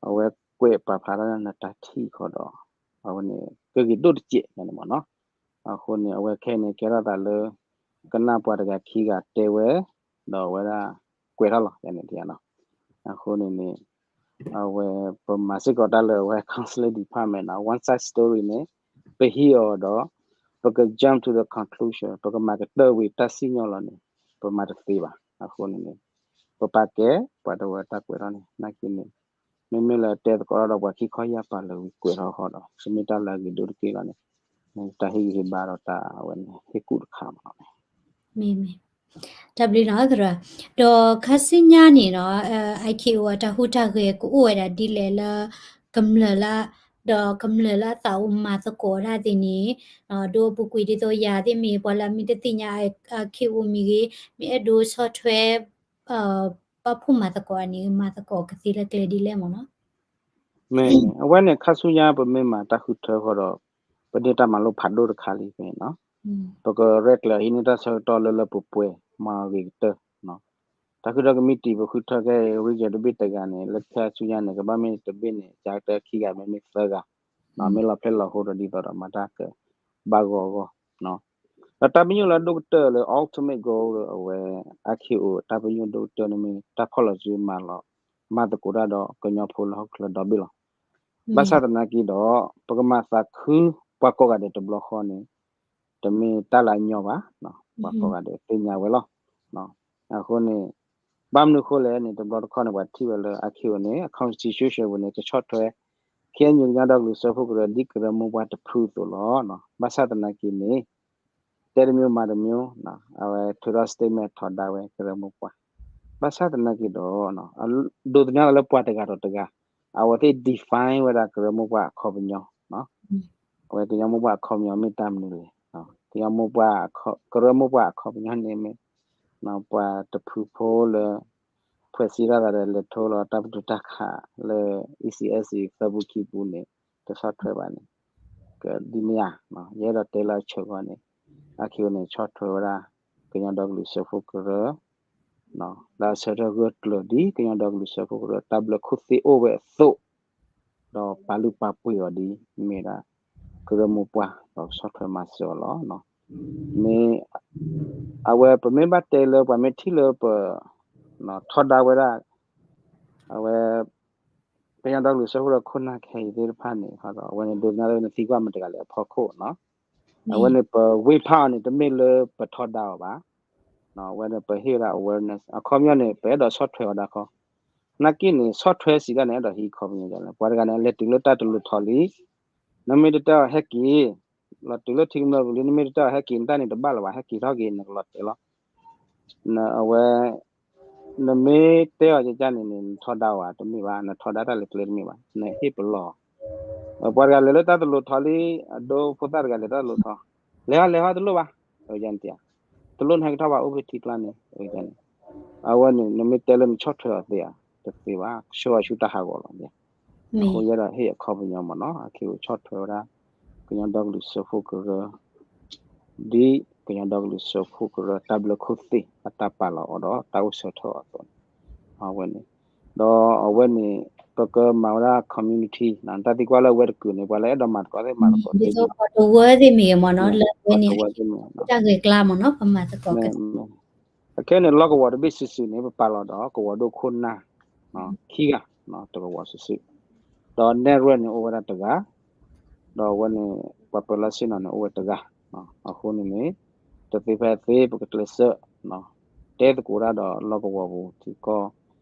အဝဲကွဲးပာ်ဖျါထီၣ်နတၢ်ထံၣ်အဃိဒီး အဝဲန့ၣ် ကဂ့ၤဒိၣ်တစဲးန့ၣ်မ့ၢ်နီၤ. အဃိန့ၣ် အဝဲခဲအံၤန့ၣ် ကဲထီၣ်သးလၢ ကနၣ်ပှၤတဂၤခံဂၤတဲဝဲ ဒီးအဝဲဒၣ်ကွဲးထီၣ်လီၤ ယန့ၣ်နီၤ. အဃိန့ၣ်န့ၣ် အဝဲ ပမၤစ့ၢ်ကီးတၢ်လၢအဝဲ counseling department နီၤ one side story န့ၣ် ပဟံးအီၤဒီး ပက jump to the conclusion ပကမၤကတၢၢ်ဝံၤတၢ်စံၣ်ညီၣ်လီၤန့ၣ် ပမၤတသ့ဘၣ်. အဃိန့ၣ်န့ၣ် ပပာ်ကဲ ပှၤတဝၢတၢ်ကွဲးထီၣ်န့ၣ် နာ်က့န့ၣ် မ့မ့ၢ်လၢတဲသကိးထီၣ်ဒီးပှၤခံခီယၢ်ပၤလၢာ်ဝံၤကွဲးထီၣ်ဃီဒီး တမ့ၢ်တၢ်လၢအဂ့ၤဒိၣ်တက့ၢ်လီၤန့ၣ် တၢ်ဟ့ၣ်ဂံၢ်ဟ့ၣ်ဘါဒီးတၢ်အဝဲန့ၣ် ဟ့ၣ်ကူၣ်တခါမ့ၢ်နီၤ. မ့ၢ်မ့ၢ် တၢ်ဘျုးနီၤသရၣ်, ဒီးခါဆူညါန့ၣ်နီၤ IKO အတၢ်ဟူးတၢ်ဂဲၤကအိၣ်ဝဲဒၣ်ဒ်လဲၣ်လၢ ကမျၢၢ်လၢ ဒီးကမျၢၢ်လၢအသးအိၣ်မၤသကိးတၢ်သ့ၣ်န့ၣ် ဒိအပူၤကွံာ်ဒ်သိးယၤသ့ၣ်မ့ၢ် ပှၤလၢအမ့ၢ်တသ့ၣ်ညါ IKO မ့ၢ်ဂ့ၤ မ့ၢ်အဲၣ်ဒိးဆီၣ်ထွဲ ပာ်ဖှိၣ်မၤသကိးန့ၣ် မၤသကိးကသ့လၢကျဲဒ်လဲၣ်မ့ၢ်နီၤ. မ့ၢ် အဝဲန့ၣ် ခါဆူညါ ပမ့ၢ်မၤတၢ်ဃုထၢဃီဒီး ပန့ၢ်တၢ်မၤလိဖးဒိၣ်တခါလံန့ၣ်နီၤ. ပကရဲၣ်ကျဲၤဟံးန့ၢ်တၢ်ဆၢကတီၢ်လၢလၢပှဲၤပှဲၤ မၤဂ့ၤကတၢၢ်. တၢ်ဃုထၢကမံးတံာ် ပဃုထၢခဲ region တဘ့ၣ်တဂၤန့ၣ် လၢခါဆူညါန့ၣ် ကဘၣ်မ့ၢ်တဘ့ၣ်န့ၣ် ကတၢၢ်ခံဂၤ မ့မ့ၢ်သၢဂၤ မ့ၢ်လီၤဖျဲၣ်လီၤဟိဒီးဒ်သိးဒီးမၤတၢ်ကဘၣ်ဂီၤအဂီၢ် ဒီးတၢ်ပညိၣ်လၢအဒိၣ်ကတၢၢ်လၢ ultimate goal လၢအဝဲ IKO တၢ်ပညိၣ်ဒိၣ်ကတၢၢ်န့ၣ်မ့ၢ် တၢ်ဖီၣ်လီၤစုမၤလီၤ မၤသကိးတၢ်ဒီးကညီဖိလၢဟီၣ်ခိၣ်ချၢဒီဘ့ၣ်လီၤ. ဘၣ်ဆၣ်သနာ်က့ဒီး ပကမၤသးခုပှၤကိးဂၤဒဲးတဘျီဃီန့ၣ် တမ့ၢ်တၢ်လၢအညီဘၣ်, ပှၤကိးဂၤဒဲးသ့ၣ်ညါဝဲလီၤ. အဃိန့ၣ် ဘၣ်မနုၤအဃိလဲၣ်န့ၣ် တဘျီတခီၣ်န့ၣ် ပှၤထံၣ်ဝဲလၢ IKO န့ၣ် အ constitution ပူၤန့ၣ် ကဆီၣ်ထွဲ KNU ကညီဒီကလုာ်စၢဖှိၣ်ကရၢ ဒ်ကရၢမိၢ်ပှၢ်တဖုအသိးလီၤ. ဘၣ်ဆၣ်သနာ်က့န့ၣ် တဲတမံၤမၤတမံၤ အဝဲထုးထီၣ် statement ထီဒါဝဲကရၢမိၢ်ပှၢ်. ဘၣ်ဆၣ်သနာ်က့ဒီး ဒိးသန့ၤလၢပှၤတဂၤဒီးတဂၤ အဝဲသ့ၣ် define ဝဲဒၣ်ကရၢမိၢ်ပှၢ်အခီပညီ အဝဲကညီမိၢ်ပှၢ်အခီပညီမ့ၢ်တၢ်မနုၤလဲၣ်, ကညီမိၢ်ပှၢ်, ကရၢမိၢ်ပှၢ်အခီပညီန့ၣ်မ့ၢ် ပှၤတဖုဖိလၢ ဖှဲးစံးတၢ်သးဒီးလဲၤထီၣ်လီၤတၢ်ပတုာ်တၢ်ခးလၢ E C S သၢပူခံပူန့ၣ် တဆီၣ်ထွဲဘၣ်န့ၣ် ကဒ်န့ၣ်ဧါ, ယအဲၣ်ဒိးတဲလၢအဆၢကတီၢ်န့ၣ် အခဲအံၤန့ၣ် ဆီၣ်ထွဲဝဲဒၣ် ကညီဒီကလုာ်စၢဖှိၣ်ကရၢ လၢအဆၢထၢၣ်ဂၢၢ်ကျၢၤဒ်ကညီဒီကလုာ်စၢဖှိၣ်ကရၢ တၢ်ဘျၢခိၣ်သ့ၣ်အိၣ်ဝဲအသိး ဒီးပာ်လုၢ်ပာ်ပှ့ၤအီၤဒ် မ့ၢ်ဝဲဒၣ် ကရၢမိၢ်ပှၢ် ဒီးဆီၣ်ထွဲမၤစၢၤအီၤလီၤ. မ့ၢ် အဝဲပမ့ၢ်ဘၣ်တဲလၢပှၤမ့ၢ်ထံၣ်လၢပ ထီဒါဝဲဒၣ် အဝဲ ကညီဒီကလုာ်စၢဖှိၣ်ဒီးခိၣ်နၢ်ခဲအံၤသ့ၣ်တဖၣ်န့ၣ် အဝဲန့ၣ်ဒိကနၣ်လၢနသံကွၢ်မတၤတဂၤလဲၣ်အဖီခိၣ်နီၤ, အဝဲန့ၣ်ပဝ့ၢ်ဖးအီၤန့ၣ် တမ့ၢ်လၢပထီဒါအီၤဘၣ်, အဝဲန့ၣ်ပဟ့ၣ်ဝဲဒၣ် awareness အခီပညီန့ၣ် ပအဲၣ်ဒိးဆီၣ်ထွဲအီၤဒၣ်ခီ, နာ်က့န့ၣ် ဆီၣ်ထွဲစံးဒၣ်န့ၣ် အဲၣ်ဒိးဟံးခီပညီဒ်လဲၣ်, ပှၤတဂၤန့ၣ် အလဲၤတုၤလၢတၢ်တလိၤထီလံ, နမ့ၢ်တတဲအီၤဟဲက့ၤ, လီၤတုၤလၢထံကမျၢၢ်ပူၤလံ နမ့ၢ်တတဲအီၤဟဲက့ၤ နတၢ်န့ၣ်တဘၣ်လၢၤဘၣ် ဟဲက့ၤထီၣ်က့ၤ နကလီၤတဲာ်လီၤ အဝဲ နမ့ၢ်တဲအီၤကကန့ၣ်န့ၣ် နထီဒါဝဲတမ့ၢ်ဘၣ်, နထီဒါတၢ်လဲၤကျဲတမ့ၢ်ဘၣ်, နဟ့ၣ်ပလီၢ်, ပှၤတဂၤလဲၤလၢတၢ်တလိၤထီလံ, အဒိဖိသၣ်တဂၤလဲၤတၢ်တလိၤထီ, လဲၤဟီလဲၤဟီတလိၣ်ဘၣ်, အဝဲန့ၣ်, တလိၣ်နဟဲကထီၣ်ဘၣ်အိၣ်ဖဲထံကျါန့ၣ်, အဝဲန့ၣ် နမ့ၢ်တဲလၢနဆီၣ်ထွဲအီၤသ့ဧါ, တသ့ဘၣ်, ဆှၢအီၤဆူတၢ်ဟးဂီၤလီၤ, အဃိယအဲၣ်ဒိးဟ့ၣ်အခီပညီမ့ၢ်နီၤ, အခဲအံၤဆီၣ်ထွဲဝဲဒၣ် ကညီဒီကလုာ်စၢဖှိၣ်ကရၢ ဒ်ကညီဒီကလုာ်စၢဖှိၣ်ကရၢ တၢ်ဘျၢခိၣ်သ့ၣ်အတၢ်ပာ်လီၤအီၤဒီးတၢ်အိၣ်ဆၢထၢၣ်အီၤအသိးန့ၣ်, အဝဲန့ၣ်, ဒီးအဝဲန့ၣ် ပကမၤဝဲဒၣ် community တၢ်သံကွၢ်လၢအဝဲတကုာ်န့ၣ် ပှၤလၢအဲၣ်ဒိးမၤသကိးသ့ၣ်မၤသကိးသ့, ဒ်သိးပှၤတဝၢသ့ၣ်မ့ၢ်ဂ့ၤမ့ၢ်နီၤ, လၢအဝဲန့ၣ် တၢ်ဂဲၤကျါမ့ၢ်နီၤ ပမၤသကိးက အခဲန့ၣ် လီၢ်ကဝီၤတဘ့ၣ်စုာ်စုာ်န့ၣ် ပပာ်လီၤဒီးကဝီၤဒိၣ်ခိၣ်နၢ် ခံဂၤ, တကဝီၤစုာ်စုာ်, ဒီးနဲၣ်ရွဲၣ်န့ၣ်အိၣ်ဝဲဒၣ်တဂၤ, ဒီးအဝဲန့ၣ် ပှၤပၢၤလီၢ်ဆ့ၣ်နီၤန့ၣ်အိၣ်ဝဲတဂၤ, အဃိန့ၣ်န့ၣ် တသ့ဖဲသ့ ပကကျဲးစၢး တဲသကိးတၢ်ဒီးလီၢ်ကဝီၤပူၤထံ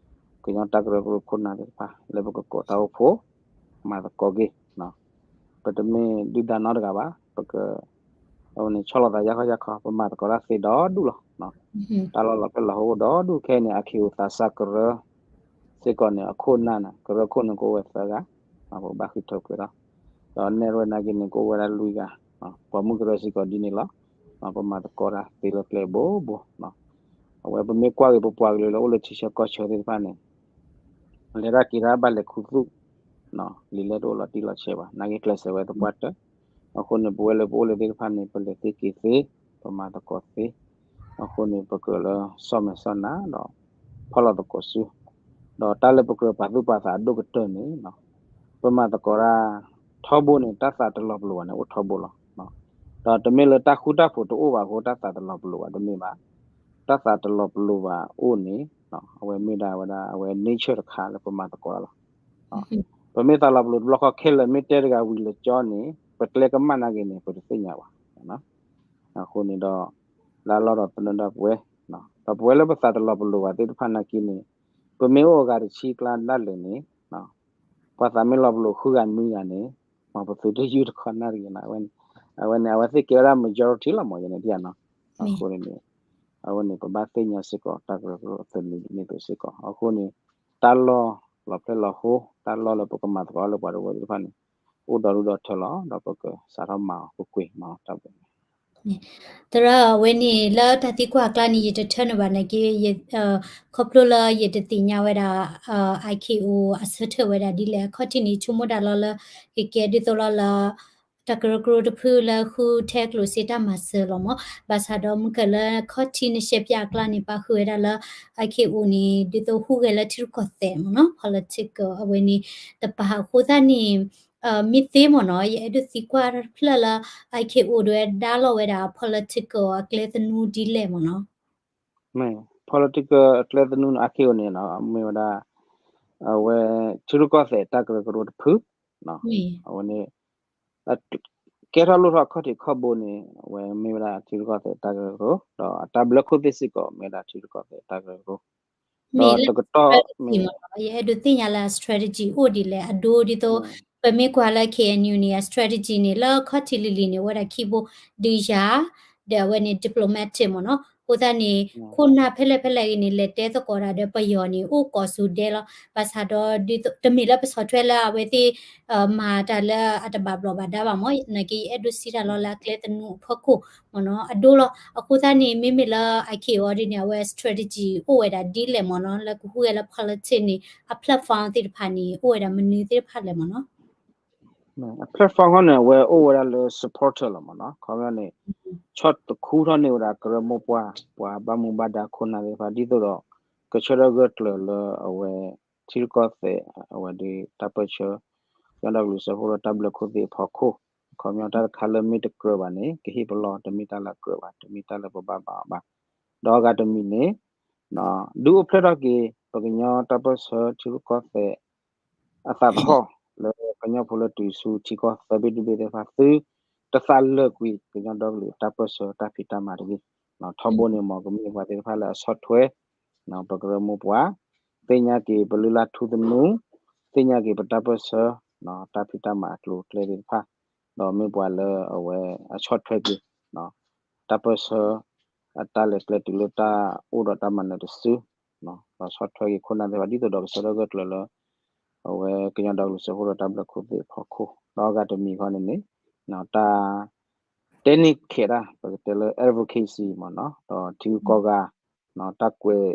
ကီၢ် ကညီတၢ်ကရၢကရိခိၣ်နၢ်သ့ၣ်တဖၣ် လၢပကကိးတၢ်အိၣ်ဖှိၣ် မၤသကိးက့ၤ ပတမ့ၢ်ဒုၣ်ဒါနီတဂၤဘၣ်, ပက အဝဲန့ၣ် ဆီၣ်လီၤသးယၢ်ခီယၢ်ခီ ပမၤသကိးတၢ်သ့ဒီဒူၣ်လီၤ. တၢ်လီၢ်လီၤဖျဲၣ်လီၤဟိၣ်အိၣ်ဒီဒူၣ်ခဲအံၤန့ၣ် အခံအိၣ်သးစၢ်ကရၢ စ့ၢ်ကီးန့ၣ် အခိၣ်နၢ်န့ၣ် ကရၢခိၣ်န့ၣ်ကအိၣ်ဝဲသၢဂၤ, ပဘၣ်ဃုထၢပှဲၤလီၤ. ဒီးနဲၣ်ရွဲၣ်နာ်က့န့ၣ် ကအိၣ်ဝဲဒၣ်လွံၢ်ဂၤ, ပှၤမုၢ်ကရၢစ့ၢ်ကီးဒ်န့ၣ်လီၤ. ပမၤသကိးတၢ်သ့လၢကျဲဘိဘိ အဝဲပမ့ၢ်ကွၢ်က့ၤပပှၤကလုာ်လၢအိၣ်လၢထံဆၢကီၢ်ဆၢသ့ၣ်တဖၣ်န့ၣ် လဲၤတၢ်က့ၤတၢ်ဘၣ်လဲၤခူသူၣ်, လံာ်လဲၢ်တအိၣ်လီၤတံၢ်လီၤဆဲးဘၣ်, နာ်က့ကျဲးစၢးဝဲသပှၢ်တၢၢ်, အဃိန့ၣ် ပဝဲလၢပအိၣ်လၢသ့ၣ်တဖၣ်န့ၣ် ပလဲၤသ့က့ၤသ့, ပမၤသကိးသ့, အဃိန့ၣ် ပကြၢးလၢဆီၣ်မဲာ်ဆီၣ်နါဒီး ဖီၣ်လီၤသကိးဆူ, ဒီးတၢ်လၢပကြၢးပာ်သူၣ်ပာ်သးအဒိၣ်ကတၢၢ်န့ၣ် ပမၤသကိးတၢ် ထီဘိန့ၣ် တၢ်သးတလီၤပလိာ်ဘၣ်န့ၣ် အိၣ်ထီဘိလီၤ. ဒီးတမ့ၢ်လၢတၢ်ဃူတၢ်ဖိးတအိၣ်ဘၣ်အဃိ တၢ်သးတလီၤပလိာ်ဘၣ်တမ့ၢ်ဘၣ်, တၢ်သးတလီၤပလိာ်ဘၣ်အိၣ်န့ၣ် အဝဲမ့ၢ်ဒၣ်ဝဲဒၣ် အဝဲ nature တခါလၢပမၤသကိးတၢ်လီၤ. ပမ့ၢ်သးလီၤပလိာ်တဘျီဃီခဲလၢာ် မ့ၢ်တဲတဂၤဝံၤလၢကၠီန့ၣ် ပကျဲကမၣ်နာ်က့န့ၣ် ပတသ့ၣ်ညါဘၣ်. အဃိန့ၣ်ဒီး လၢအလီၢ်ဒီးသနၢၣ်ဒၣ်ပဝဲ, ဒီးပဝဲလၢပသးတလီၤပလိာ်ဘၣ်သ့ၣ်တဖၣ်နာ်က့န့ၣ် ပမ့ၢ်အိၣ်အဂၤတဆံကျါဒၣ်လဲာ်န့ၣ် ပှၤသးမ့ၢ်လီၤပလိာ်ဃုဂၤနွံဂၤန့ၣ် မ်ပသုတယုၢ်တခီနၢ်တဂ့ၤနီၤ, အဝဲန့ၣ် အဝဲသ့ၣ်ကဲဝဲဒၣ် majority လီၤမး ယန့ၣ်ဒ်နီၤ, အဃိန့ၣ်န့ၣ် အဝဲန့ၣ် ပဘၣ်သ့ၣ်ညါစ့ၢ်ကီး တၢ်ကရၢကရိအသနူဒ်န့ၣ်အသိးစ့ၢ်ကီး, အဃိန့ၣ် တၢ်လီၢ်လီၤဖျဲၣ်လီၤဟိ တၢ်လီၢ်လၢပကမၤသကိးလၢပှၤတဝၢသ့ၣ်တဖၣ်န့ၣ် အိၣ်ဒီဒူၣ်ဒီထၢလီၤ, ဒီးပကစးထီၣ်မၤအီၤကွ့ၢ်ကွ့ၢ်မး တၢ်ဘျုး သရၣ် အဝဲန့ၣ် လၢတၢ်သံကွၢ်အကျါန့ၣ် ယတထၢနုာ်ဘၣ်နာ်က့ ခီဖျိလၢယတသ့ၣ်ညါဝဲဒၣ် IKO အဆၢထၢၣ်ဝဲဒၣ်ဒ်လဲၣ်အခီၣ်ထံးန့ၣ် ဆိကမိၣ်တၢ်လီၤလၢ ကကဲဒ်သိးလီၤလၢ တၢ်ကရၢကရိတဖုလၢဃုထဲကျိၣ်စ့တၢ်မၤစၢၤလီၤမး, ဘၣ်ဆၣ်ဒီးမုၢ်ကၢၢ်လၢခီၣ်ထံးနရှဲပၠးအကျါန့ၣ် ပာ်ဃုာ်ဝဲဒၣ်လၢ IKO န့ၣ် ဒ်သိးဟူးဂဲၤလၢထံရူၢ်ကီၢ်သဲးမ့ၢ်နီၤ political အဝဲန့ၣ် တပာ်အဃိသတးန့ၣ် မ့ၢ်သ့မ့ၢ်နီၤ ယအဲၣ်ဒိးသံကွၢ်တဖျၢၣ်လၢ IKO ဒၣ်ဝဲဒါလီၤဝဲဒၣ် political အကျဲသနူဒ်လဲၣ်မ့ၢ်နီၤ. မ့ၢ် political အကျဲသနူန့ၣ် IKO န့ၣ် မ့ၢ်ဝဲဒၣ် အဝဲ ထံရူၢ်ကီၢ်သဲးတၢ်ကရၢကရိတဖု အဝဲန့ၣ် ကဲထီၣ်လိၣ်ထီၣ်အခီၣ်ထံးခီၣ်ဘိန့ၣ် အဝဲမ့ၢ်ဝဲဒၣ်ထံရူၢ်ကီၢ်သဲးတၢ်ကရၢကရိ ဒီးအတၢ်ဘျၢခိၣ်သ့ၣ်စ့ၢ်ကီး မ့ၢ်ဝဲဒၣ်ထံရူၢ်ကီၢ်သဲးတၢ်ကရၢကရိ မ့ၢ်လၢ ဒီးတကတီၢ် strategy မ့ၢ်နီၤ ယအဲၣ်ဒိးသ့ၣ်ညါလၢအ strategy အိၣ်ဒ်လဲၣ် အဒိဒ်သိး ပမ့ၢ်ကွၢ်လၢ KNU န့ၣ် အ strategy န့ၣ် လၢခီၣ်ထံးလံၤလံၤန့ၣ် အိၣ်ဝဲဒၣ်ခံဘိ ဒုးယၤ ဒီးအဝဲန့ၣ် diplomatic မ့ၢ်နီၤ အဃိသတးန့ၣ် ခိၣ်နၢ်ဖဲလဲၣ်ဖဲလဲၣ်ဂ့ၤန့ၣ် လဲၤတဲသကိးတၢ်ဒီးပယီၤန့ၣ် အိၣ်ကိးဆူဒဲလီၤ. ဘၣ်ဆၣ်ဒီး တမ့ၢ်လၢပဆီၣ်ထွဲလၢအဝဲသ့ၣ် မၤတၢ်လၢအတဘၣ်ဘျီးဘၣ်ဒါဘၣ်မ့ၢ် နာ်က့ ယအဲၣ်ဒိးစံးတၢ်လီၤလၢအကျဲသနူအဖီခိၣ်မ့ၢ်နီၤ အဒိလီၤ. အဃိသတးန့ၣ် မ့မ့ၢ်လၢ IKO အီၤဒ်န့ၣ် အဝဲ strategy အိၣ်ဝဲဒၣ်ဒ်လဲၣ်မ့ၢ်နီၤ လၢကဟူးဂဲၤလၢ politics န့ၣ် အ platform သ့ၣ်တဖၣ်န့ၣ် အိၣ်ဝဲဒၣ်မနုၤသ့ၣ်တဖၣ်လဲၣ်မ့ၢ်နီၤ. အ platform ခီန့ၣ် အဝဲအိၣ်ဝဲဒၣ်လၢ supporter လီၤမ့ၢ်နီၤ. ခီပညီန့ၣ် ဆီၣ်တခူထီၣ်န့ၢ်ဝဲဒၣ်ကရၢမိၢ်ပှၢ် ပှၤဘၣ်မူဘၣ်ဒါခိၣ်နၢ်သ့ၣ်တဖၣ် ဒ်သိးဒီး ကဆၢထၢၣ်ဂၢၢ်ကျၢၤလၢအဝဲ ထံရူၢ်ကီၢ်သဲး အဝဲဒၣ်တၢ်ပၢၢ်ဆၢ ကညီဒီကလုာ်စၢဖှိၣ်ဒီးတၢ်ဘျၢခိၣ်သ့ၣ်အဖီခိၣ် ခီပညီတၢ်တခါလၢမ့ၢ်တကြၢးဘၣ်န့ၣ် ကဟ့ၣ်ပလီၢ် တမ့ၢ်တၢ်လၢအကြၢးဘၣ် တမ့ၢ်တၢ်လၢပဘၣ်ဘၣ်အီၤဘၣ်. ဒီးအဂၤတမံၤန့ၣ် ဒုးအိၣ်ဖျဲၣ်ထီၣ်က့ၤ ပကညီတၢ်ပၢၢ်ဆၢထံရူၢ်ကီၢ်သဲး အသးသဟီၣ် လၢကညီဖိလၢတုၤဆူထံကီၢ်သၢဘ့ၣ်တဘ့ၣ်သ့ၣ်တဖၣ် သုတသးလၢာ်ကွံာ် ကညီဒီကလုာ်တၢ်ပၢၢ်ဆၢတၢ်ဖံးတၢ်မၤတဂ့ၤ. ထီဘိန့ၣ် မ်ကမ့ၢ်ပှၤသ့ၣ်တဖၣ်လၢအဆီၣ်ထွဲ ပကရၢမိၢ်ပှၢ် သ့ၣ်ညါက့ၤပလုၢ်လၢ်ထူသနူ သ့ၣ်ညါက့ၤပတၢ်ပၢၢ်ဆၢ တၢ်ဖံးတၢ်မၤအကျိၤအကျဲသ့ၣ်တဖၣ် ဒီးမ့ၢ်ပှၤလၢအဝဲအဆီၣ်ထွဲက့ၤ တၢ်ပၢၢ်ဆၢ အတၢ်လဲၤကျဲတုၤလၢတၢ်အိၣ်ဒီးတၢ်မၤနၢၤတစု ဒီးဆီၣ်ထွဲက့ၤခိၣ်နၢ်သ့ၣ်တဖၣ် ဒ်သိးဒီးကဆၢထၢၣ်ဂၢၢ်ကျၢၤလၢ အဝဲကညီဒီကလုာ်စၢဖှိၣ်ဒီးတၢ်ဘျၢခိၣ်သ့ၣ်အဖီခိၣ် ဒီးအဂၤတမံၤခီန့ၣ်န့ၣ် တၢ် တဲန့ၢ်ခဲးတၢ် ပကတဲလၢ advocacy မ့ၢ်နီၤ ဒီးထံဂုၤကီၢ်ဂၤ တၢ်ကွဲး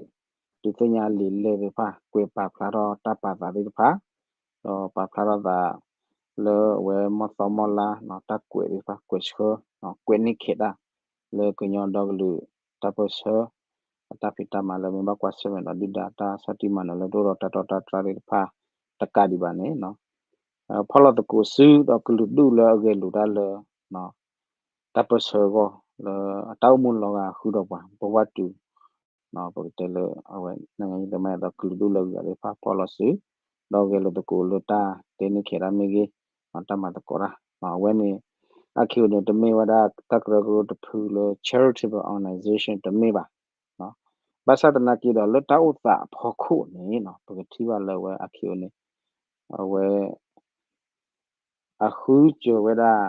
ဒုးသ့ၣ်ညါလံာ်လဲၢ်သ့ၣ်တဖၣ် ကွဲးပာ်ဖျါထီၣ်တၢ်ပာ်သးသ့ၣ်တဖၣ် ဒီးပာ်ဖျါထီၣ်သး လၢအဝဲမီၢ်သီမီၢ်လါ တၢ်ကွဲးသ့ၣ်တဖၣ် ကွဲးဆှၢ ကွဲးန့ၢ်ခဲးတၢ် လၢကညီဒီကလုာ်တၢ်ပၢၢ်ဆၢ အတၢ်ဖံးတၢ်မၤလၢမ့ၢ်ဘၣ်ကွၢ်ဆၢၣ်မဲာ်ဒီးဒုၣ်ဒါတၢ်ဆီၣ်တံၢ်မၤနၢၤလၢ တအိၣ်ဒီးတၢ်တီတၢ်တြၢ်သ့ၣ်တဖၣ် တကးဒံးဘၣ်န့ၣ် ဖီၣ်လီၤသကိးစုဒီးကလုာ်ဒူၣ်လၢအဂဲၤလိာ်တၢ်လၢ တၢ်ပၢၢ်ဆၢအဂီၢ် လၢအတၢ်အိၣ်မူလီၤဂာ်ဃုာ်ဒီးပှၤ ဘဝတုၤ ပကတဲလၢအဝဲ နိုင်ငံရေးသမိုင်း အသိးကလုာ်ဒူၣ်လၢအဂုၤအဂၤသ့ၣ်တဖၣ် ဖီၣ်လီၤစု ဒီးဂဲၤလိာ်သကိးလၢတၢ်တဲန့ၢ်ခဲးတၢ်မ့ၢ်ဂ့ၤ တၢ်မၤသကိးတၢ် အဝဲန့ၣ် IKO န့ၣ် တမ့ၢ်ဝဲဒၣ်တၢ်ကရၢကရိတဖုလၢ charitable organization တမ့ၢ်ဘၣ်. ဘၣ်ဆၣ်သနာ်က့ဒီး လၢတၢ်အိၣ်သးအဖီခိၣ်န့ၣ် ပကထံၣ်ဘၣ်လၢအဝဲ IKO န့ၣ် အဝဲ အဃုစၢၤဝဲဒၣ်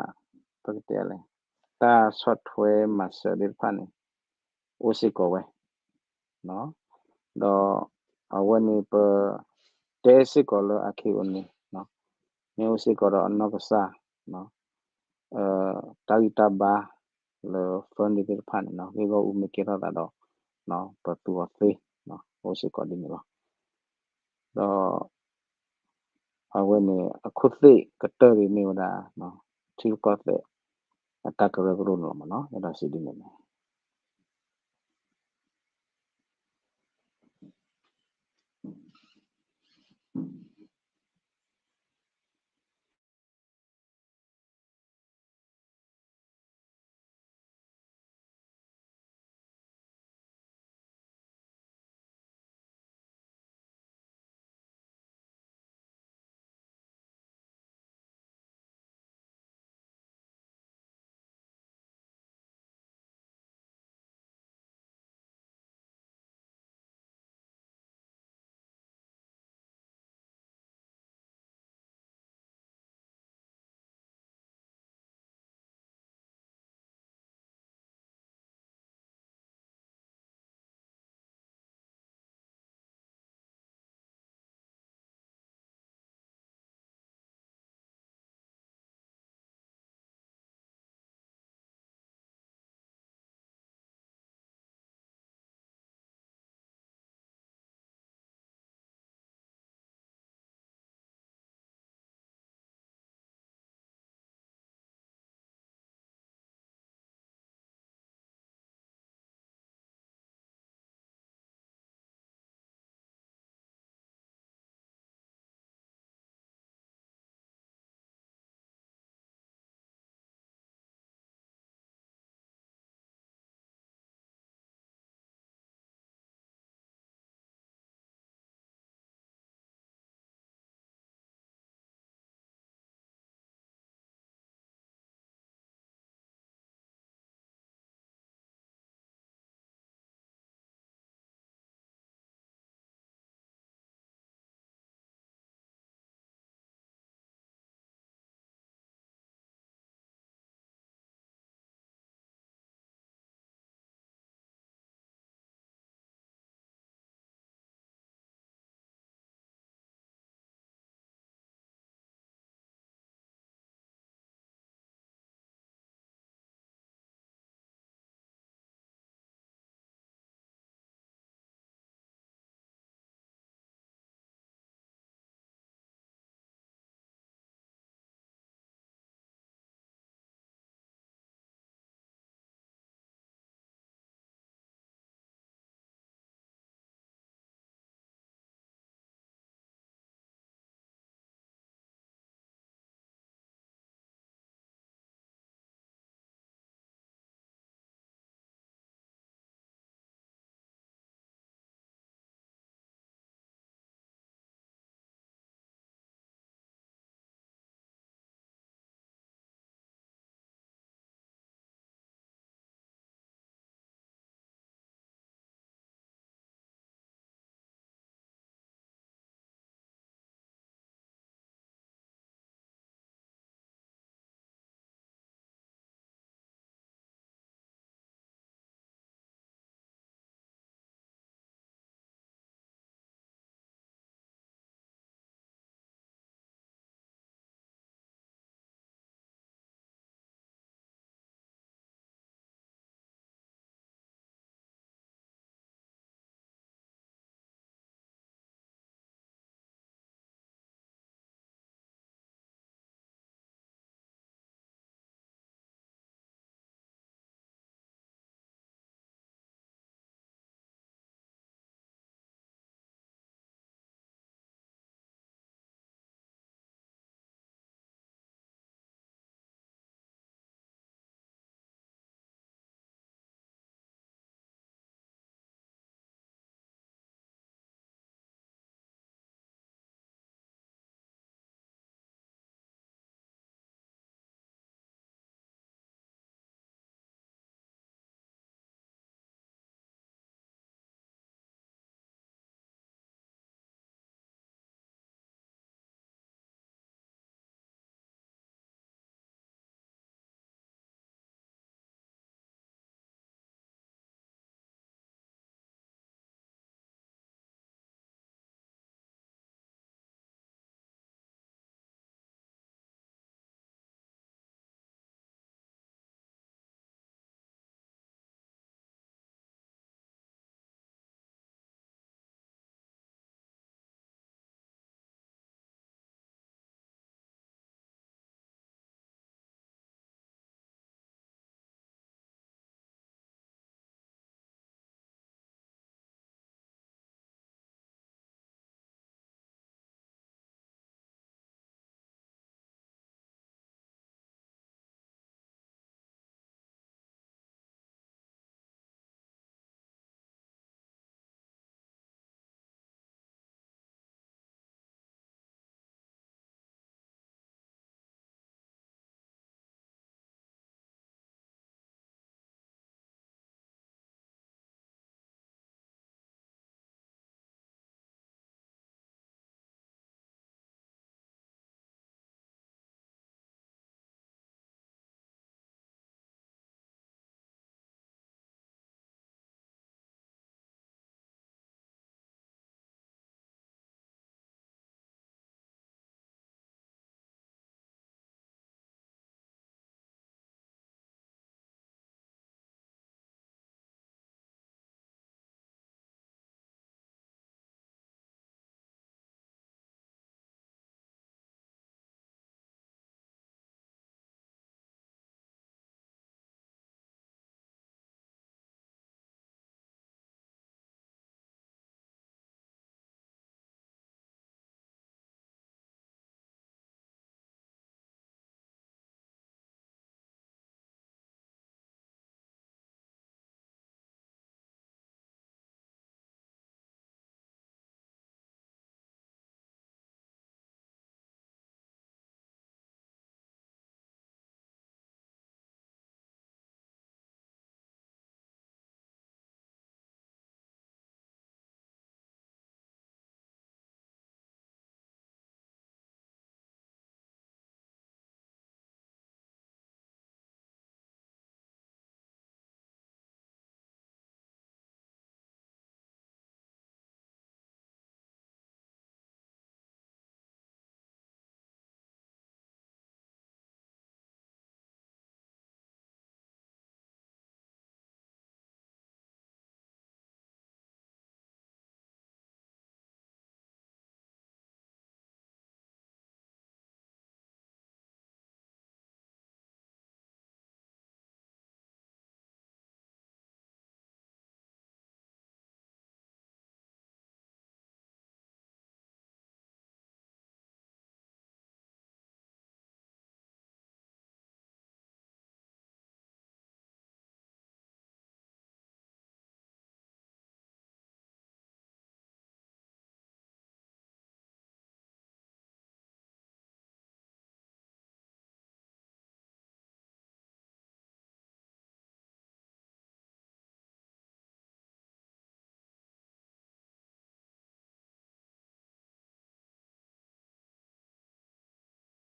ပကတဲလဲၣ် တၢ်ဆီၣ်ထွဲမၤစၢၤသ့ၣ်တဖၣ်န့ၣ် အိၣ်စ့ၢ်ကီးဝဲ ဒီးအဝဲန့ၣ် ပတဲစ့ၢ်ကီးလၢ IKO န့ၣ် မ့ၢ်အိၣ်စ့ၢ်ကီးဒီးအနီၢ်ကစၢ် တၢ်ဂံၢ်တၢ်ဘါလၢ funding သ့ၣ်တဖၣ်န့ၣ် ဂ့ၢ်ဂီၢ်အူမ့ၢ်ကဲထီၣ်သးဒီး ပသူအီၤသ့ အိၣ်စ့ၢ်ကီးဒ်န့ၣ်လီၤ. ဒီး အဝဲန့ၣ် အခိၣ်သ့ၣ်ကတၢၢ်ဒ်မ့ၢ်ဝဲဒၣ် ထံရူၢ်ကီၢ်သဲး အတၢ်ကရၢကရိန့ၣ်လီၤမ့ၢ်နီၤ အဲၣ်ဒိးစံးဒ်န့ၣ်န့ၣ်